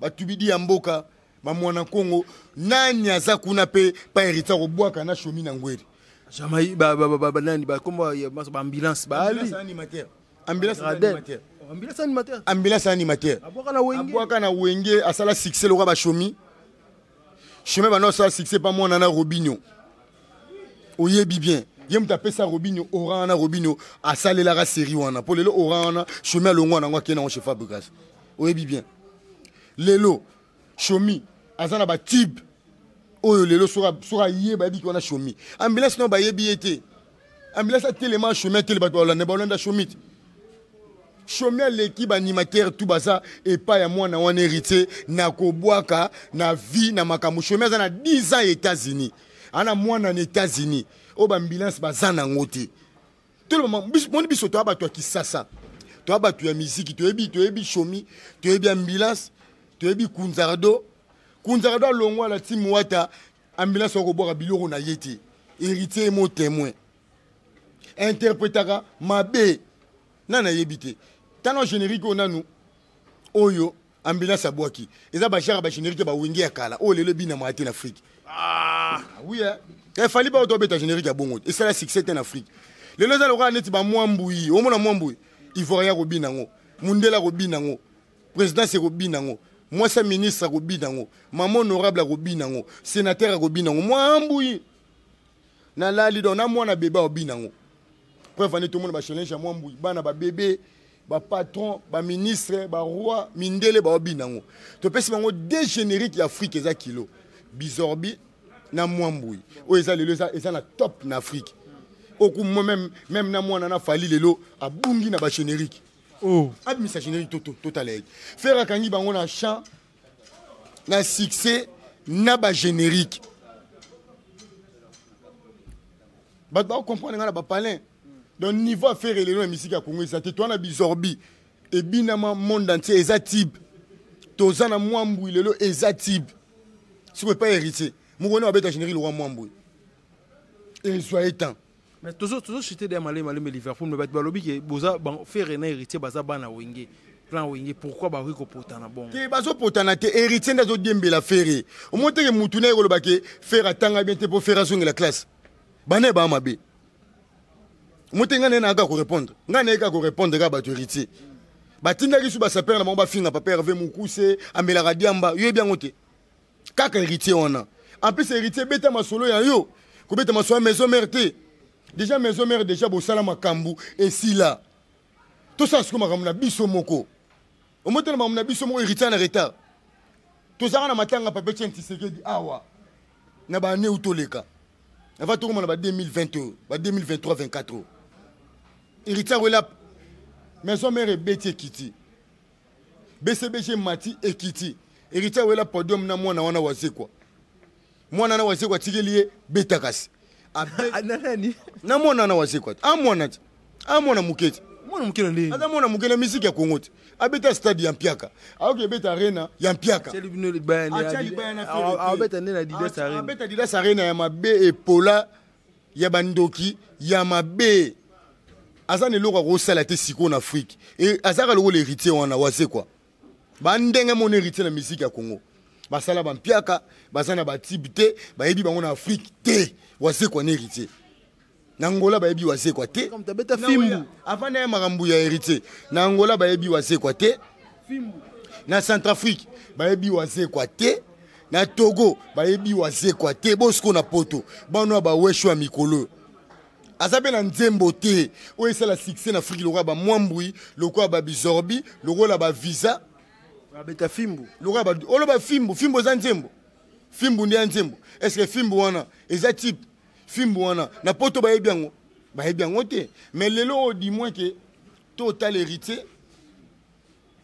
ba Tubidi ya mboka, ba mwana Congo, nani aza kuna pe pa héritier kobwaka na Shomi na Ngweri. Jamais ba ba ba ba nani ba kombo ya ba ambulance ba ali. Ambulance animateur. Ambulance animateur. Ambulance animateur. Ambulance animateur. Abwaka na Wenge. Abwaka na Wenge asala succès lokola ba Shomi. Shomi ba no asala succès pa mwana na Robinho. Oyebi bien. Ye moto apesa Robinho oran wana Robinho asalelaka série wana. Po lelo oran wana Shomi alongwa nango akende nango chez Fabregas. Oyebi bien. Lelo Shomi aza na ba tube oyo lelo soka ye bayebi ki wana Shomi. Ambulance no bayebi ye te. Ambulance atelema Shomi atele bato balanda balanda Shomi te. Shomi aleki ba animateur tout baza epai ya mwana wana héritier na kobwaka na vie na makambo. Shomi aza na 10 ans États-Unis. Ana mwana na États-Unis. Oyo ba ambulance baza nango te. Tout le monde, moni biso toya bato ya Kisasa. Toya bato ya musique, toyebi, toyebi Shomi, toyebi ambulance, toyebi Kunzardo. Kunzardo alongwa la team Wata, ambulance okobwaka biloko na ye te. Héritier mo témoin. Interprétaka mabe. Nana yebi te. Tano générique oyo nanu oyo ambulance abwaki. Eza ba genre ba générique ba wenge ya kala. Oyo lelo bina mwa te na Afrique. Ah oui hein. Eh fali ba to beta générique ya bongo. Et ça la succès te na Afrique. Lelo eza lokola neti ba mwambui. Omona mwambui. Ivoirien kobina ngo. Mundela kobina ngo. Président c'est kobina ngo. Moi ça ministre kobina ngo. Maman honorable kobina ngo. Sénateur kobina ngo. Mwambui. Na lali donc na mwana bébé obina ngo. Preuve ane tout le monde ba challenge ya mwambui. Bana ba bébé, ba patron, ba ministre, ba roi, mindele ba obina ngo. To pesi bango deux génériques ya Afrique eza kilo. Bizorbi na mwambui. Oyo eza lelo eza, eza na top na Afrique. Oku moi même, même na mwana na Fally lelo abungi na ba générique. Oh. Abimisa générique toto total aide. Faire akangi bango na chant na succès na ba générique. Bato ba comprendre nga na ba palin. Donc niveau à faire lelo na musique ya Congo eza te. Toi na Bizorbi ebinama monde entier eza type. Toza na mwambui lelo eza type. Si vous pas héritier, mokoni abeta générique le roi mwambui. Et soyez temps. Mais toujours toujours chuter des malais malais mais Liverpool mais balobi ke boza ban faire na héritier baza bana Wenge. Plan Wenge pourquoi ba riko potana bon. Ke bazo potana te héritier ndazo diembela ferre. Au moins te mutu na yekolo ba ke faire atanga bien te pour faire azonga la classe. Bana ba mabe. Mote nga na ka ko répondre. Nga na ka ko répondre ka bato héritier. Batindaki su ba sapeur na bango ba finga papa Hervé Mukuse, amelaka diamba, yo bien ngote. Kaka héritier wana. En plus héritier beta masolo ya yo. Ko beta masolo maison mère te. Déjà maison mère déjà bosala makambu et sila. Tout ça ce que makambu na biso moko. Au mote na makambu na biso moko héritier na retard. Tozaka na matanga papa Etienne Tshisekedi awa. Na ba année utoleka. Avant tout na ba 2022, ba 2023 24. Héritier wela maison mère ebeti ekiti. BCBG Mati ekiti. Héritier wela podium na mwana wana wazekwa. Mwana na wazekwa tikeli ye betakasi. Abe nani? Na mwana na wazekwa. A mwana ti. A mwana muketi. Mwana muketi ndi. Aza mwana muketi na musique ya Congo ti. Abeta stade ya Mpiaka. Aoke beta arena ya Mpiaka. Atia libino libaya ni Atia Adidas. libaya na A- Ferre. Abeta nde na Adidas Atia- Arena. Abeta Adidas Arena ya mabe epola ya bandoki ya mabe. Aza na eloko akosala te sikoyo na Afrique. E azaka lokola héritier wana wazekwa. Ba ndenge mona héritier na musique ya Congo. Basala ba Mpiaka, baza na ba type te, bayebi bango na Afrique te. Wazekwa na héritier. Na Angola bayebi Wazekwa te. Avant na ye makambo ya Héritier, na Angola bayebi Wazekwa te. Na Centrafrique bayebi Wazekwa te. Na Togo bayebi Wazekwa te. Bosiko na poto bano ya bawesho ya mikolo aza mpe na nzembo te oyo esala succès na Afrique lokola bamwambui, lokola babizorbi, lokola bavisa, babeta fimbu, lokola oloba fimbu. Fimbu eza nzembo? Fimbu nde ya nzembo? Est ce que fimbu wana eza type? Fimbu wana na poto bayebi yango? Bayebi yango te. Mais lelo oyo, du moins ke to otala Héritier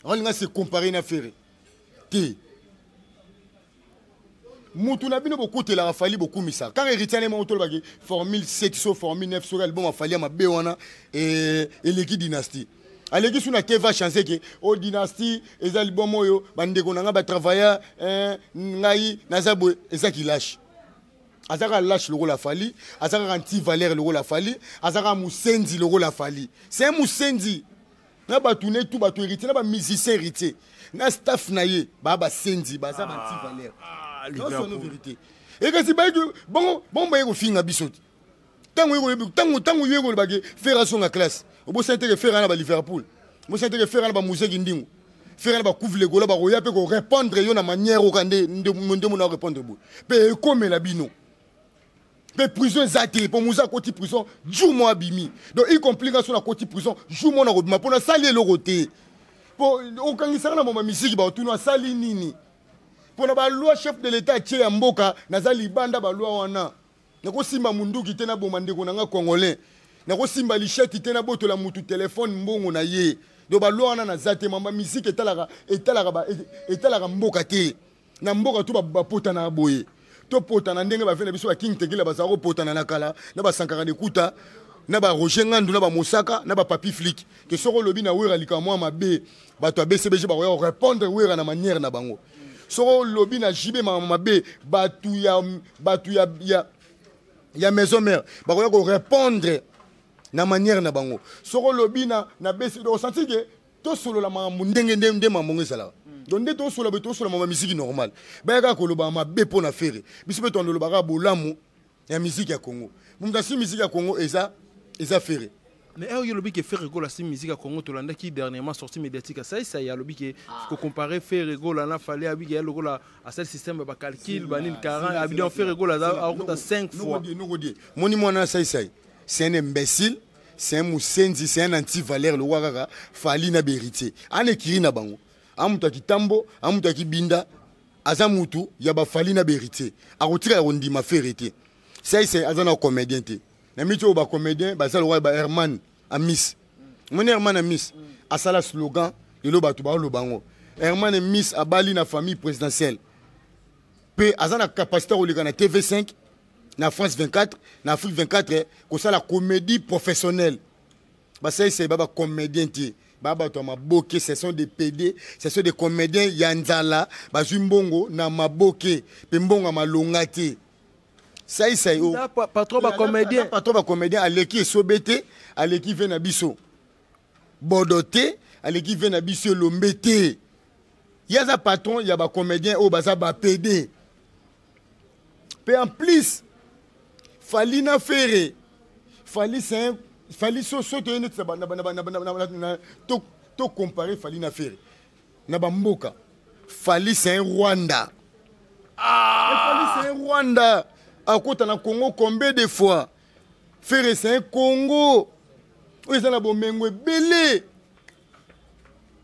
olinga se comparer na Ferre te. Mutu na bino bokotelaka Fally, bokumisaka kaka Héritier. Ane moko tolobaki formule 7 so formule 9, soki album a Fally ya mabe wana eleki Dynastie, aleki su na teva chance ke o Dynastie eza album oyo bandeko na ngai batravailla. Ngai naza boye, eza kilashe. Aza kaka lâche lokola Fally, aza kaka anti valeur lokola Fally, aza kaka mosenzi lokola Fally. C'est un mosenzi na bato ne tu bato Héritier, na bamusicien Héritier, na staff na ye, baa basenzi, baza ba anti valeur. Nyonso vérité. Ekasi bayeki bongo, bongo baye kofinga biso te. Ntango ntango yo ekolobaki Ferre azonga classe, obosani teke Ferre na baliverpool, obosani teke Ferre na bamuseki ndingo, Ferre na bacouvre legola bakoya mpe korépondre yo na manière oka nde mona répondre boye mpe ekomela bino mpe prison eza te. Mpo moza akoti prison jour mo abimi, donc y compris nga so nakoti prison jour mo nakobima mpo nasali eloko te. Mpo okangisaka na mama misiki, baotuna asali nini mpo na baloi chef de l'État atie ya mboka. Naza libanda baloi wana. Nakosimba munduki te naboma ndeko na nga congolais, nakosimba lichette te nabotola mutu telefone, mbongo na ye. Donc baloi wana naza te. Mamba misike etalaka mboka te. Na mboka to bapotanaka boye, topotana ndenge bave na biso baking Tekela bazala kopotana na kala, na basankaka nekuta, na baroger Ngandu, na bamosaka, na bapapi flik, ke soki olobi na Wera likambo mwa mabe, bato ya BCBG bakoya korépondre Wera na manière na bango. Soki olobi na JB makambo mabe, bato ya Maison Mère bakoya korépondre na manière na bango. Soki olobi na BC, osenti ke tosolola makambo ndenge nde makambo ngo ezalaka. Donc nde tosolola boye, tosolola makambo ya misiki normal. Bayaka koloba mabe mpo na Ferre, biso mpe tondolobaka bolamu ya misiki ya Congo. Moto asi misiki ya Congo eza Ferre. Mais oyo olobi ke Ferre Gola si musique ya Congo, tolandaki dernièrement sortie médiatique asalisa ye, alobi ke kocompare Ferre Gola na Fally, abiki ya lokola asali système ya bacalcul banini 40, abi donc Ferre Gola akota 5 fois. Nokodie moni mwana asalisa ye, c'est un imbécile, c'est un musenzi, c'est un anti-valeur lokwa kaka Fally na baHéritier ana ekiri na bango. Amutu ya kitambo, amutu ya kibinda, aza mutu ya baFally na baHéritier, akotika ya kondima Ferre te. Saise aza na comédien te. Na miti oyo bacomédien baza lokola ba Herman Amis. Moni Herman Amis asala slogan, lelo bato baoloba yango. Herman Amis abali na famille présidentielle mpe aza na capacité koleka na TV5, na France 24, na Afrique 24, kosala comédie professionnelle. Basalisa ba bacomédien te, baa bato ya maboke. Ce sont des PD, ce sont des comédiens ya nzala, bazwi mbongo na maboke mpe mbongo ya malonga te. Saisai patron bacomédien. Patron bacomédien aleki esobe te, aleki ve na biso bodo te, aleki ve na biso elombe te. Ye aza patron ya bacomédien oyo baza baPD. Mpe en plus Fally na Ferre, Fally c'est un Fally so toye neti tocompare Fally na Ferre na bamboka, Fally c'est un Rwanda. Ah! Fally c'est un Rwanda, akota na Congo combien de fois? Ferre c'est un Congo oyo eza na bomengo ebele.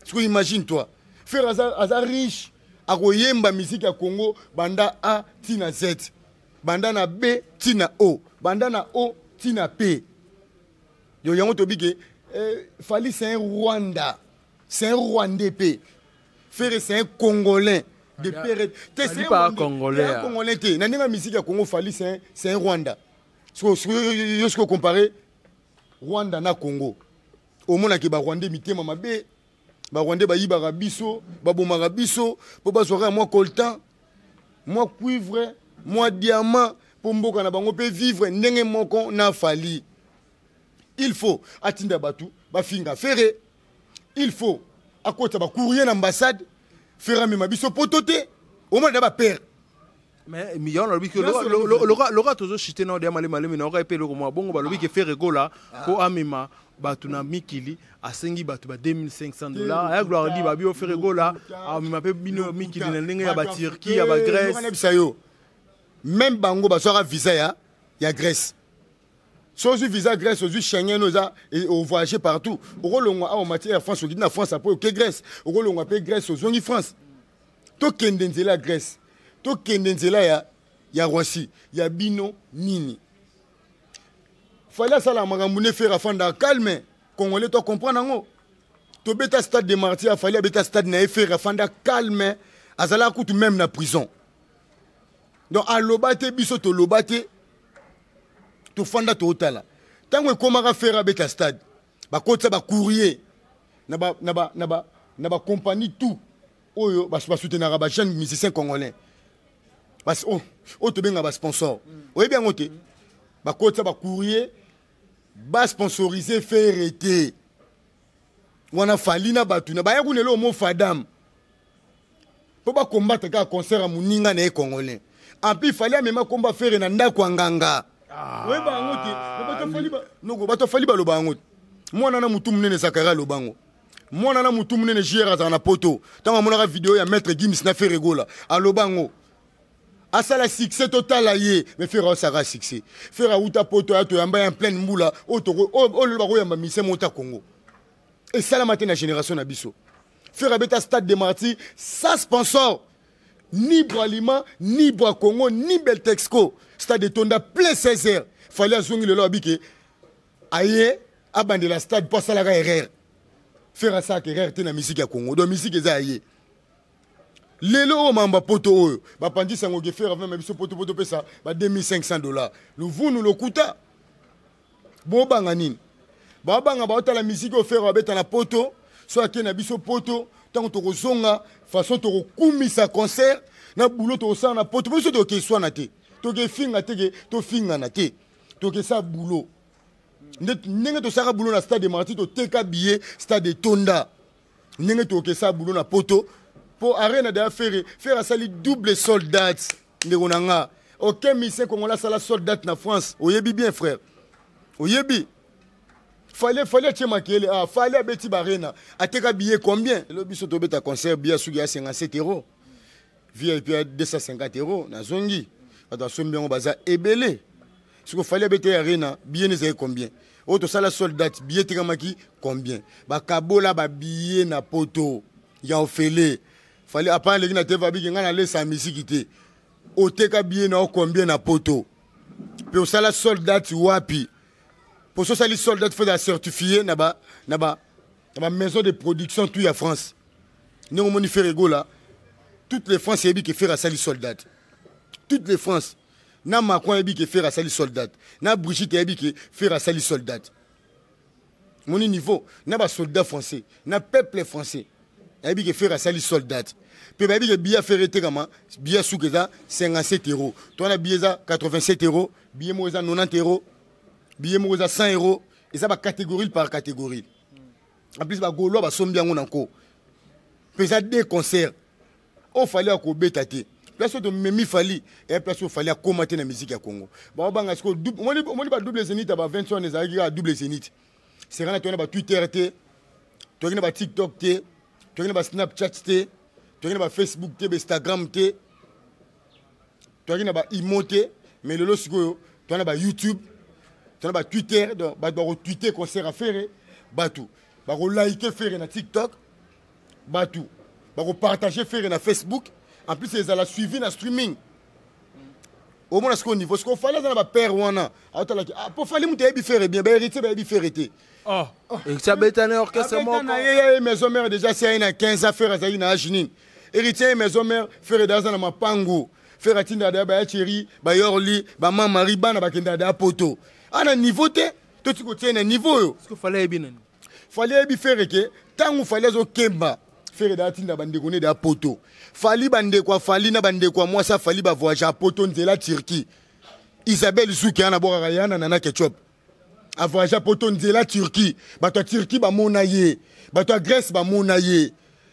Siko imagine toi, Ferre aza riche, akoyemba musique ya Congo banda A ti na Z, banda na B ti na O, banda na O ti na P. Yo yango tobi ke Fally c'est un Rwanda, c'est un Rwandais mpe Ferre c'est un Congolais de père te. C'est pas Congolais. Un Congolais te na ndenge ya musique ya Congo. Fally c'est un Rwanda. Yo soki ocompare Rwanda na Congo, omonaki barwandais mitema mabe, barwandais bayibaka biso, babomaka biso mpo bazwaka mwa coltan, mwa cuivre, mwa diamant mpo mboka na bango mpe vivre ndenge moko na Fally. Il faut atinda bato bafinga Ferre, il faut akota bacourrier na ambassade, Ferre amema biso poto te. Omona da bapere. Mais yango nalobi ke loka tozochite nao deya malemi malemi naoka epe eloko mwa bongo balobi ke Ferre Gola mpo amema bato na mikili asengi bato ba 2500 $. Aya Gloire di babi o Ferre Gola amema mpe bino mikili na ndenge ya baTurquie, ya baGrèce. Nayebisa yo, même bango bazwaka visa ya Grèce. So ozwi visa Grèce, ozwi Schengen, oza ovoyage partout. Okolongwa awa, omati Air France, okiti na France, apres oke Grèce. Okolongwa mpe Grèce, ozongi France. Tokende nzela ya Grèce, tokende nzela ya Roissy, ya bino nini? Fally asala makambo ne, Ferre afanda calme. Congolais to comprendre yango. Tobeta Stade de Martyr, aFally abeta stade na ye, Ferre afanda calme. Azalaka kutu même na prison, donc aloba te. Biso toloba te, tofanda tootala. Ntango ekomaka Ferre abeta stade, bakotisa bacourrier na bacompagnie tout oyo basoutenaka bajeune musicien congolais, oyo oh, tobengaka basponsor. Oyebi yango te? Bakotisa bacourrier, basponsorize Ferre te. Wana Fally na bato na baya kuna, eloko mo fadam mpo bakombatre kaka concert ya moninga na ye congolais. En plus, Fally amema komba Ferre na ndako ya nganga. Oyeba yango te? Noko, bato aFally baloba yango te. Mwana na motu monene Zakari aloba yango. Mwana na motu monene JR azala na Poto, ntango amonaka video ya Maître Gims na Ferre Gola, aloba yango. Asala succès, totala ye. Mais Ferre aosaka succès. Ferre awuta Poto, aya toyamba ya pleine mbula. Oyo lelo bakoyamba mise mota Congo, esalama te na génération na biso. Ferre abeta Stade de Martyr sans sponsor, ni Bralima, ni Bracongo, ni Beltexco. Stade etonda plein 16 heures. Fally azongi lelo, abike aye abandela stade mpo asalaka erreur. Ferre asalaka erreur te na musique ya Congo. Donc musique eza ya ye. Lelo oyo mamba Poto oyo bapandisi yango ke Ferre avema biso Poto poto pesa ba 2500 $. Luvunu, lokuta. Bobanga nini? Babanga, baotala musique oyo Ferre babeta na Poto. So ake na biso Poto, ntango tokozonga, façon tokokumisa concert na bulo tokosala na Poto. Biso toke eswana te, toke finga te, ke tofingana te, tokesala bulo ndenge tosalaka bulo na Stade de Martyr. Toteka billet, stade etonda. Ndenge tokesala bulo na Poto mpo Arena deya, Ferre asali double sold out. Ndeko na nga, aucun musicien congolais asala sold out na France. Oyebi bien, frère, oyebi. Fally atie makele. Ah, Fally abeti baArena, ateka billet combien? Lelo biso tobeta concert, billet soki ya 57 €, VIP ya 250 €. Nazongi, bato basombi yango baza ebele. Soki Fally abeti Arena, billet ezali combien? Oyo tosala sold out, billet etekamaki combien? Bakabola babillet na Poto ya ofele. Fally apa aleki na TV, abiki ngai nalesa misiki te. Oteka billet na yo combien na Poto? Mpe osala sold out wapi? Po so osali sold out, faut certifié na ba maison de production tout ya France. Ndenge omoni Ferre Gola, toutes les France eyebi ke Ferre asali sold out. Toutes les France, na Macron ayebi ke Ferre asali sold out, na Brigitte ayebi ke Ferre asali sold out. Moni niveau na basoldat français, na peuple français ayebi ke Ferre asali sold out. Mpe bayebi ke billet Ferre etekama, billet suka eza 57 €, to wana billet eza 87 €, billet moko eza 90 €, billet moko eza 100 €. Eza bacatégorie par catégorie. En plus, bagaulois basombi yango na nko. Mpe eza deux concert oyo Fally akobeta te. Place oyo tomemi Fally eya place oyo Fally akóma te na musique ya Congo. Baobanga sikoyo. Omoni badouble Zénith ya ba 20 wana ezalaki kaka double Zénith serana. Toyaki na baTwitter te, toyaki na baTikTok te, toyaki na baSnapchat te, toyaki na baFacebook te, baInstagram te, toyaki na baImo te. Mais lelo sikoyo toya na baYouTube, toya na baTwitter. Donc bato bakotweeter concert ya Ferre, bato bakolike Ferre na TikTok, bato bakopartage Ferre na Facebook. En plus, ezala suivi na streaming. Omona sikoyo niveau. Sikoyo Fally aza na bapere wana, aotalaki ah, po Fally moto ayebi Ferre bien. Bahéritier bayebi Ferre te. Oh, Héritier abeta na orchestre moko. Na ye ya Maison Mère déjà, si aye na 15 ans, Ferre azali na age nini? Héritier ye Maison Mère, Ferre da aza na mapango. Ferre atinda da baya Chéri, bayorli, bamamari, bana bakenda da Poto. Ana niveau te, toti kotia na niveau oyo. Sikoyo Fally ayebi nani? Fally ayebi Ferre ke ntango Fally azokemba, Ferre da atinda bandeko ne da Poto. Fally, bandeko ya Fally na bandeko ya mwasi aFally bavoyage ya Poto nzela Turquie. Isabelle Zuki ana bokaka ya na Nana Ketchup avoyage Poto nzela Turquie. Bato ya Turquie bamona ye, bato ya Grèce bamona ye.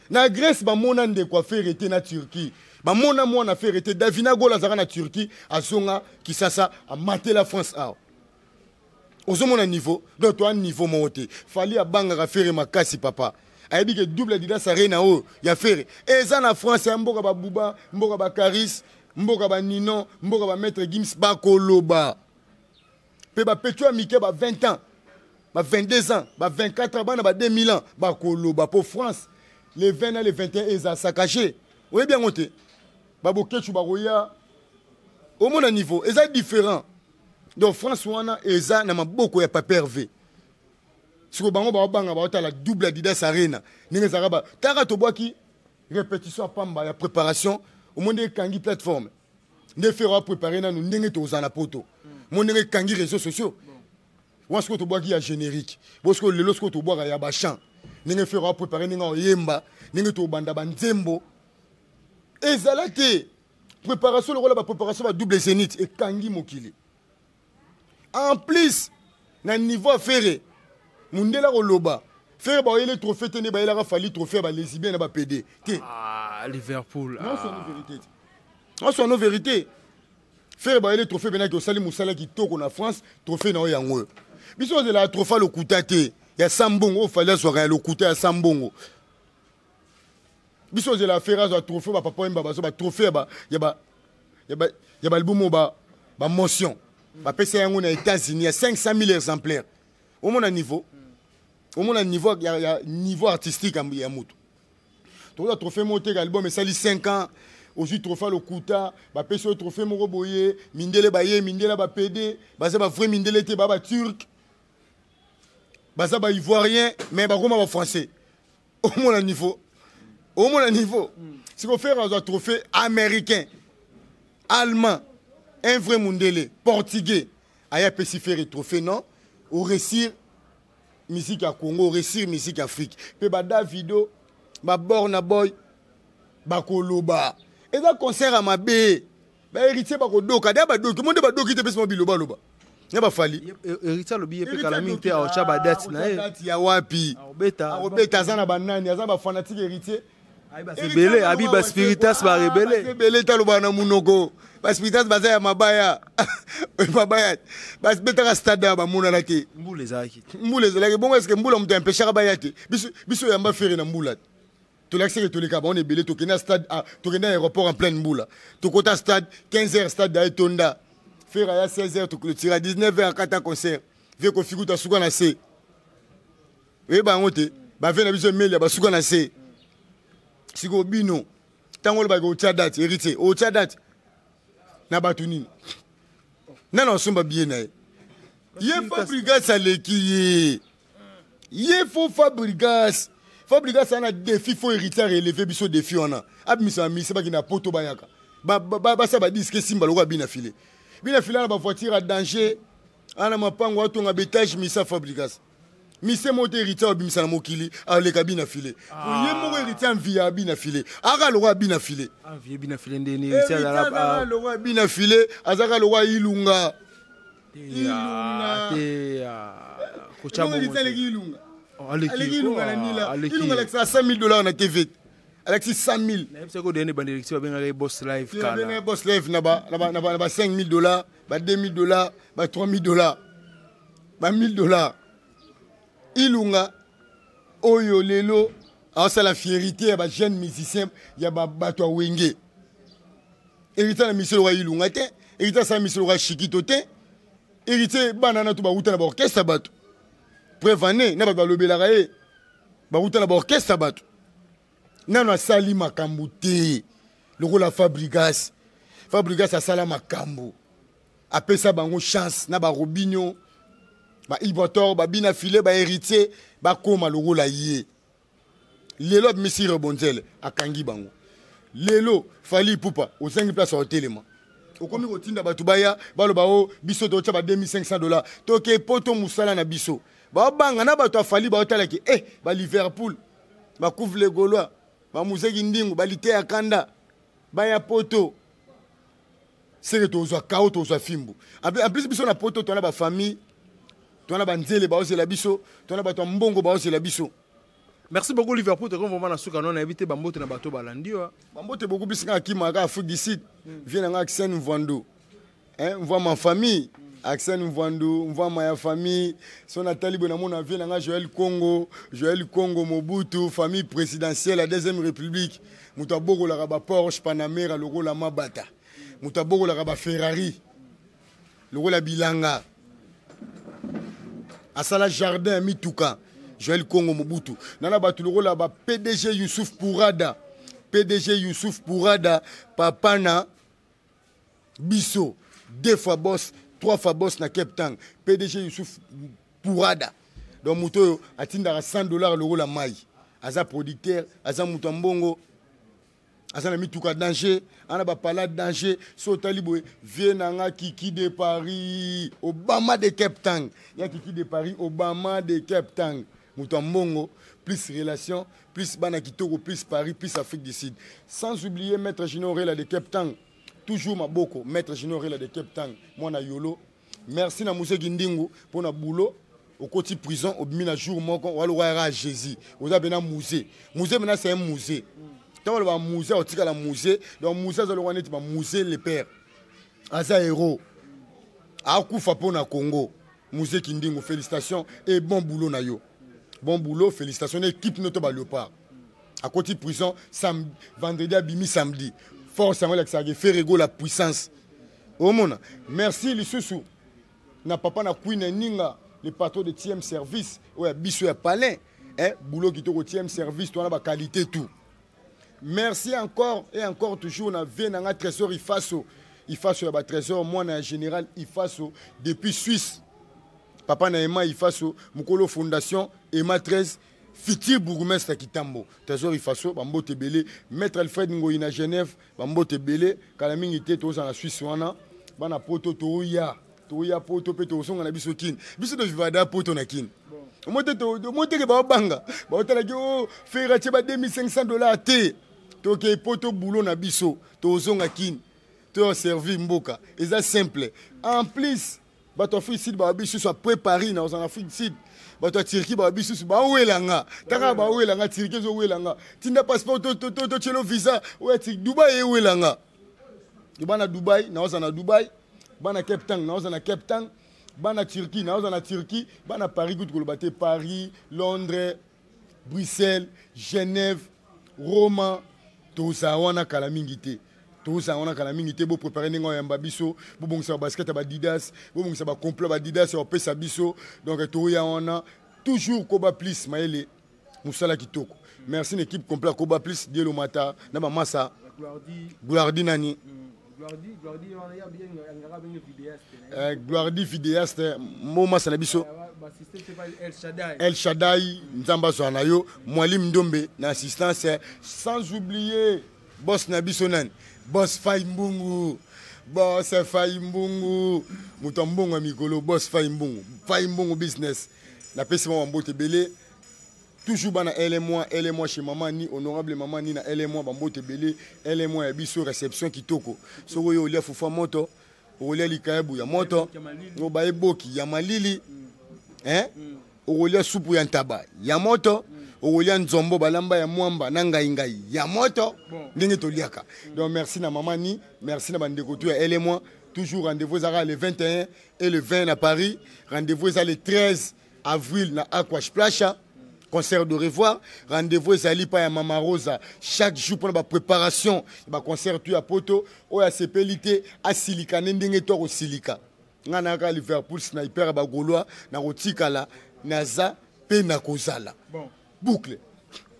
Na Grèce bamona ndeko ya Ferre te. Na Turquie Bamona mwana Ferre te. Davina Gola azalaka na Turquie, azonga Kisasa, amatela France awa. Ozomona niveau? Donc toa niveau moko te. Fally abangaka Ferre makasi papa. Ayebi ke double Adidas Arena oyo ya Ferre eza na France, ya mboka ba Bouba, mboka ba Caris, mboka ba Ninon, mboka ba Maître Gims, bakoloba. Pe ba petits ya mike ba 20 ans, ba 22 ans, ba 24 ans, bana ba 2000 ans bakoloba po France le 20 na le 21 eza saccagé. Oyebi yango te? Ba Boketshu bakoya. Omona niveau eza différent. Donc France wana eza na maboko ya Papa Hervé. Siko bango ba banga ba tala double Adidas Arena. Ndenge ezalaka ba taka tobwaki répétition ya pamba ya préparation, omoni ndenge ekangi plateforme. Nde Ferre a préparé nanu ndenge tozala na poto. Mo ndenge ekangi réseaux sociaux. Wana sikoyo tobwaki ya générique. Bo sikoyo lelo sikoyo tobwaka ya ba chant. Ndenge Ferre a préparé ndenge oyemba, ndenge tobanda ba nzembo. Ezala te. Préparation lokola ba préparation ba double zénith ekangi mokili. En plus na niveau ya Ferre, mundela koloba Ferre ba oyele trophée te, nde bayelaka Fally trophée ba lesbien na ba PD te. Ah, Liverpool. Non, c'est une vérité. Non, c'est une vérité. Ferre ba oyele trophée benaki osali musala kitoko na France, trophée na oyo yango. Biso ozela trophée lokuta te. Ya Sambongo, Fally azwaka ya lokuta ya Sambongo. Biso ozela Ferre azwa trophée ba papa Wemba bazo ba trophée ya ba, ya ba, ya ba, ya ba album ba, ba motion. Ba pesa yango na États-Unis ya 500 000 exemplaires. Omona niveau. Omona niveau ya, ya niveau artistique ya, ya mutu. Toza trophée moko te, album esali 5 ans. Ozwi trophée lokuta, ba pesa yo trophée moko boye, mindele ba ye, mindele ba PD, baza ba vrai mindele te, ba ba turc. Baza ba ivoirien, mais ba koma ba français. Omona niveau. Omona niveau. Siko Ferre azwa trophée américain, allemand, un vrai mundele, portugais. Aya pesi Ferre trophée non, au réussir musique ya Congo, au réussir musique Afrique. Pe ba Davido, ba Burna Boy, ba koloba. Eza concert ya mabe. Ba héritier ba kodoka, da ba doki, monde ba doki te pesi mo biloba loba. Ya ba Fally. Héritier alobi ye pe kala mingi te, aotya ba date na ye. Date ya wapi? Aobeta. Aobeta, aza na banani, aza ba fanatique héritier. Ayi ba sebele, abi ba spiritas ba rebele. Ba sebele talo ba na munoko. Ba spiritas baza ya mabaya. Mabaya. Ba betaka stade ya ba monana te. Mbula ezalaki. Mbula ezalaki. Bongo est-ce que mbula moto empêchaka ba ya te? Biso, biso yamba Ferre na mbula. Tolakisi ke toleka ba on ebele, tokende stade, ah, tokende aéroport en pleine mbula. Tokota stade 15 heures, stade ya etonda. Ferre ya 16 heures, toclôture à 19 heures akata concert. Vie Koffi kuta suka na se. Oyeba yango te, ba vie na biso emelia ba suka na se. Siko bino, tango olobaki otia date, héritier, otia date na bato nini? Nani asomba billet na ye? Ye Fabregas aleki ye. Ye fo Fabregas. Fabregas ana défi, fo héritier relever biso défi wana. Abimisa mise baki na poto bayaka. Ba, ba, ba, ba, ba disque simba lokola bina filet. Bina filet na ba voiture à danger. Ana mapango atonga betage misa Fabregas. Mise moto héritier abimisa na mokili aleka bina filet. Ah. Ye moko héritier envie ya bina filet. Aka lokola bina filet. Envie bina filet ndeni héritier azala azaka lokola bina filet, azaka lokola ilunga. Ilunga. Te kocha bongo. Héritier aleki ilunga. Oh, aleki Aleki ilunga na nila. Aleki. Ilunga alakisa 100 000 $ na TV. Alakisi 100 000. Na yebisa ko dene bande héritier babengaka ye Boss Live Te, kala. babengaka ye Boss Live na ba, na ba, na ba, na ba 5 000 $, ba 2 000 $, ba 3 000 $, ba 1000 $. Ilunga oyo lelo asala fierté ya ba jeune musicien ya ba bato ya Wenge. Héritier na misolo wa Ilunga te, héritier asala misolo wa Chikito te. Héritier bana na to ba wuta na ba orchestre bato. Preuve année na bato balobelaka ye. Ba wuta na ba orchestre bato. Nano asali makambo te. Lokola Fabregas. Fabregas asala makambo. Apesa bango chance na ba Robinho, ba Ibrator, ba Bina Filet, ba héritier, ba koma lokola ye. Lelo abimisi Rebonzel akangi bango. Lelo Fally Ipupa ozangi place ya kotelema. Okomi kotinda bato baya baloba o biso totya ba 2500 $. Toke poto musala na biso. Babanga na bato ya Fally baotalaki, ba Liverpool, ba Couvre les Gaulois, ba Muzeki Ndingu, ba Lite ya Kanda, baya poto. Seke tozwa kao, tozwa fimbu. En plus biso na poto tona ba famille, tona ba nzele baozela biso, tona bato ya mbongo baozela biso. Merci beaucoup Liverpool, tokomi vraiment na suka no nayebi te bambote na bato balandi yo. Bambote beaucoup plus nga akimaka Afrique du Sud. Vie na nga Arsène Mvwando. Hein, Mvwama famille. Arsène Mvwando, Mvwama ya famille. So natali boye namona vie na nga Joël Congo, Joël Congo Mobutu, famille présidentielle ya deuxième république. Moto abokolaka ba Porsche Panamera lokola mabata. Moto abokolaka ba Ferrari lokola bilanga. Asala jardin ya mituka. Joël Congo Mobutu. Nana bato lokola ba PDG Youssouf Pourada. PDG Youssouf Pourada, papa na biso, 2 fois boss, 3 fois boss na Cape Town. PDG Youssouf Pourada. Donc moto oyo atindaka 100 $ lokola mai. Aza producteur, aza moto ya mbongo, aza na mituka danger, ana ba pala danger. So otali boye, vie na nga Kiki de Paris, Obama de Cape Town. Ya Kiki de Paris, Obama de Cape Town. Moto ya mbongo, plus relation, plus bana kitoko, plus Paris, plus Afrique du Sud. Sans oublier Maître Junior Rela de Cape Town. Toujours maboko, Maître Junior Rela de Cape Town, mwana yolo. Merci na Moussa Gindingu pour na boulot. Au côté prison, au bimi na jour moko, walo wa Jésus. Oza bena musée. Musée maintenant c'est un musée. Tant le musée, au tika la musée, donc musée za le waneti ba musée le père. Aza héros. Akufa pona Congo. Musée Kindingu, félicitations et bon boulot na yo. Bon boulot, félicitations équipe noto ba léopard. À côté prison, sam, vendredi abimi samedi. Force yango lakisaka faire ego la puissance. Omona. Merci lisusu na papa na Queen Ninga, le patron de TM Service, oya biso ya palais, hein, boulot kitoko TM Service, toi na ba qualité tout. Merci encore et encore toujours na vie na trésor Ifaso. Ifaso ya ba trésor moi na général Ifaso depuis Suisse. Papa na Emma Ifaso, mukolo fondation Emma 13 futur bourgmestre Kitambo. Trésor Ifaso, bambote belé, maître Alfred Ngoyi na Genève, bambote belé, kala mingi te toza na Suisse wana, bana poto toya, toya poto pe tozonga na biso kin. Biso to vivada poto na kin. Mote to mote ke ba banga, ba otala ki oh faire tie ba 2500 $ te. Toke poto boulot na biso, tozonga kin. To servir mboka. Eza simple. En plus bato Afrique Sud ba biso soit préparé na en Afrique Sud. Bato ya Turquie ba biso ba welanga. Taka ba welanga Turquie zo welanga. Tinda passeport to to to to visa oya ti Dubai e welanga. Bana Dubai na oza na Dubai, bana Cape Town na oza na Cape Town, bana Turquie na oza na Turquie, bana Paris kutu koloba te Paris, Londres, Bruxelles, Genève, Roma, toza wana kala mingi te. Toza wana kala mingi te, bo préparer ndenge oyamba biso, bo bongisa ba basket ya ba Adidas, bo bongisa ba complet ba Adidas ya opesa biso. Donc toya wana toujours Koba Plus mayele musala kitoko. Merci une équipe complète Koba Plus Dielo Mata na ba massa Gloirdi nani? Gloirdi, Gloirdi, wana ya bien, ngaka bengi vidéaste, na ye. Gloirdi vidéaste, mo massa na biso. Ba assisté, c'est pas El Shaddai. El Shaddai, Nzamba zwa na yo, Mwalim Ndombe na assistance, sans oublier boss na biso nani? Boss Fay Mbungu. Boss Fay Mbungu. Moto mbongo ya mikolo, boss Fay Mbungu. Fay Mbungu business. Na pesi mwa mbote belé. Toujours bana elle et moi, elle et moi chez maman ni honorable maman ni na elle et moi bambote belé, elle et moi ya biso réception kitoko. Soko yo olia fufa moto, olia likayabu ya moto, oba eboki ya malili, hein? Olia supu ya ntaba ya moto, olia nzombo balamba ya mwamba na ngai ngai ya moto, ndenge toliaka. Donc merci na maman ni, merci na bandeko tu ya elle et moi. Toujours rendez-vous ezaka le 21 et le 20 à Paris, rendez-vous ezaka le 13 avril na Aqua Splash. Concert de revoir, rendez-vous ezali pa ya Mama Rosa chaque jour pour la préparation ba concert tu ya poto oya sepelité a silika ndenge to ko silika nga na ka Liverpool sniper ba Gaulois na kotikala naza pe na kozala. Bon. Boucle.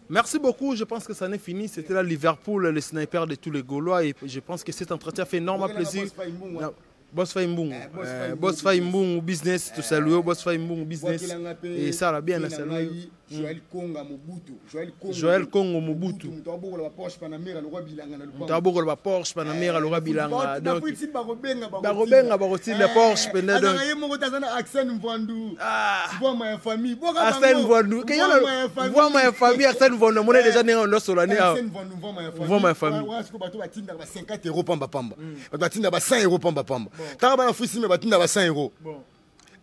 Merci beaucoup, je pense que ça n'est fini. C'était là Liverpool, le sniper de tous les Gaulois. Et je pense que cet entretien fait énormément Boss plaisir. Faye Mbungu, hein. Boss Faye Mbungu. Eh, Boss Faye Boss Mbungu Faye business. Mbungu business, tout Eh, saluer, Boss Faye Mbungu business. Boakela Ngape, Et ça, là, bien, Fina saluer. Ngai, Joël Konga Mobutu. Joël Kongo. Joël Kongo Mobutu. Mobutu, moto abokola ba Porsche Panamera, le roi Bilanga na lupango. Moto abokola ba Porsche Panamera, le roi Eh, Bilanga. football, Donc, na foot, bakobenga, bakotinda. Bakobenga, bakotinda, Eh, Porsche, penda, donc. azalaka ye moko te, aza na Arsène Mvandu. Ah. Mvwama ya famille. Boka Arsène bango. Mvandu. Ke yala, Mvwama ya famille. Mvwama ya famille, Arsène Mvandu. Mona Eh. déjà né en Solani, ah. Arsène Mvandu, Mvwama ya famille. Mvwama ya famille. Ouais, ouais, siko bato batindaka ba 50 € pamba pamba. Bato batindaka ba 100 € pamba pamba. Tanga bana fusi, mais batindaka ba 100 €. Bon.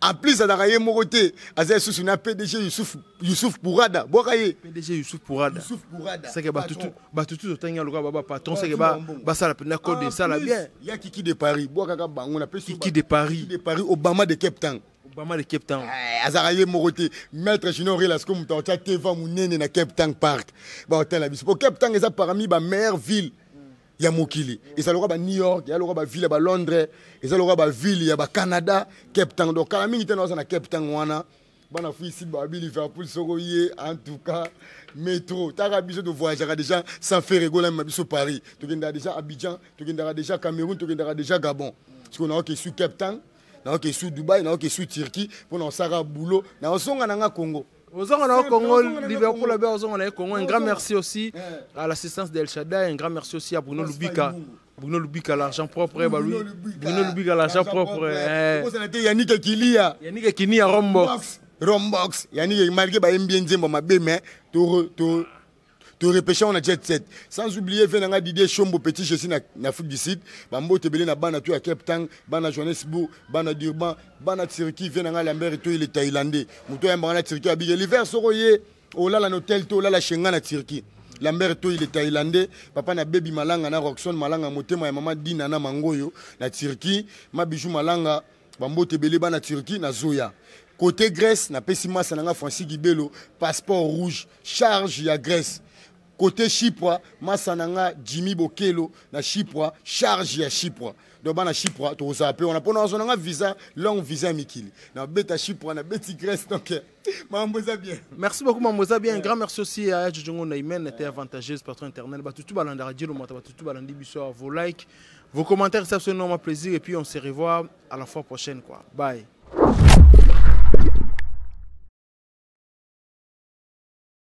En plus azalaka ye moko te, aza lisusu na PDG Youssouf, Youssouf Pourada. Bwaka ye. PDG Youssouf Pourada. Youssouf Pourada. C'est que batutu batutu totangi lokola baba patron, c'est que ba basala pena code esala bien. Ya Kiki de Paris, bwaka kaka bango na pesi. Kiki de Paris. Kiki de Paris, Obama de Cape Town. Obama de Cape Town. Eh, azalaka ye moko te. Maître Junior Relasco moto atia teva monene na Cape Town Park. Ba hôtel na biso. Po Cape Town eza parmi ba meilleures villes ya mokili. Eza lokola ba New York, ya lokola ba ville ya ba Londres, eza lokola ba ville ya ba Canada, Cape Town. Donc kala mingi te na na Cape Town wana. Bana fui ici ba Liverpool soko ye en tout cas métro. Taka biso de voyager déjà sans faire rigoler même biso Paris. Tokenda déjà Abidjan, tokenda déjà Cameroun, tokenda déjà Gabon. Parce qu'on a ok sur Cape Town, na ok sur Dubaï, na ok sur Turquie pour na sara boulot, na ozonga na nga Congo. Ozonga na Congo, Liverpool abe ozonga na Congo. Un grand merci aussi à l'assistance d'El Shaddai, un grand merci aussi à Bruno Lubika. Bruno Lubika, l'argent propre, bah lui. Bruno Lubika, l'argent propre. Yannick Kilia. Yannick Kilia Rombox. Rombox. Yannick malgré ba mbien nzembo mabe mais to to to repêcher on a jet set. Sans oublier venanga Didier Chombo petit je suis na Afrique du Sud, ba mbote belé na bana tout à Cape Town, bana Johannesburg, bana Durban, bana Turquie venanga Lambert tout il est thaïlandais. Muto ya bana Turquie abige l'hiver soko ye olala na hôtel to olala chez nga na Turquie. Lambert to il est thaïlandais, papa na baby Malanga na Roxon Malanga motema ya mama Dina na Mangoyo na Turquie, ma bijou Malanga ba mbote belé bana Turquie na Zoya. Côté Grèce, na pesi massa nanga Francis Gibelo, passeport rouge, charge ya Grèce. Côté Chypre, massa nanga Jimmy Bokelo na Chypre, charge ya Chypre. Donc bana Chypre, to zappé, on a pona nanga visa, long visa mikili. Na beta Chypre, na beti Grèce donc mambo eza bien. Merci beaucoup mambo eza bien. Un grand merci aussi à Djongo Naimen, était avantageuse patron internet. Ba tutu balanda radio le mata, ba tutu balandi biso vos likes, vos commentaires, ça fait énormément plaisir et puis on se revoit à la fois prochaine quoi. Bye.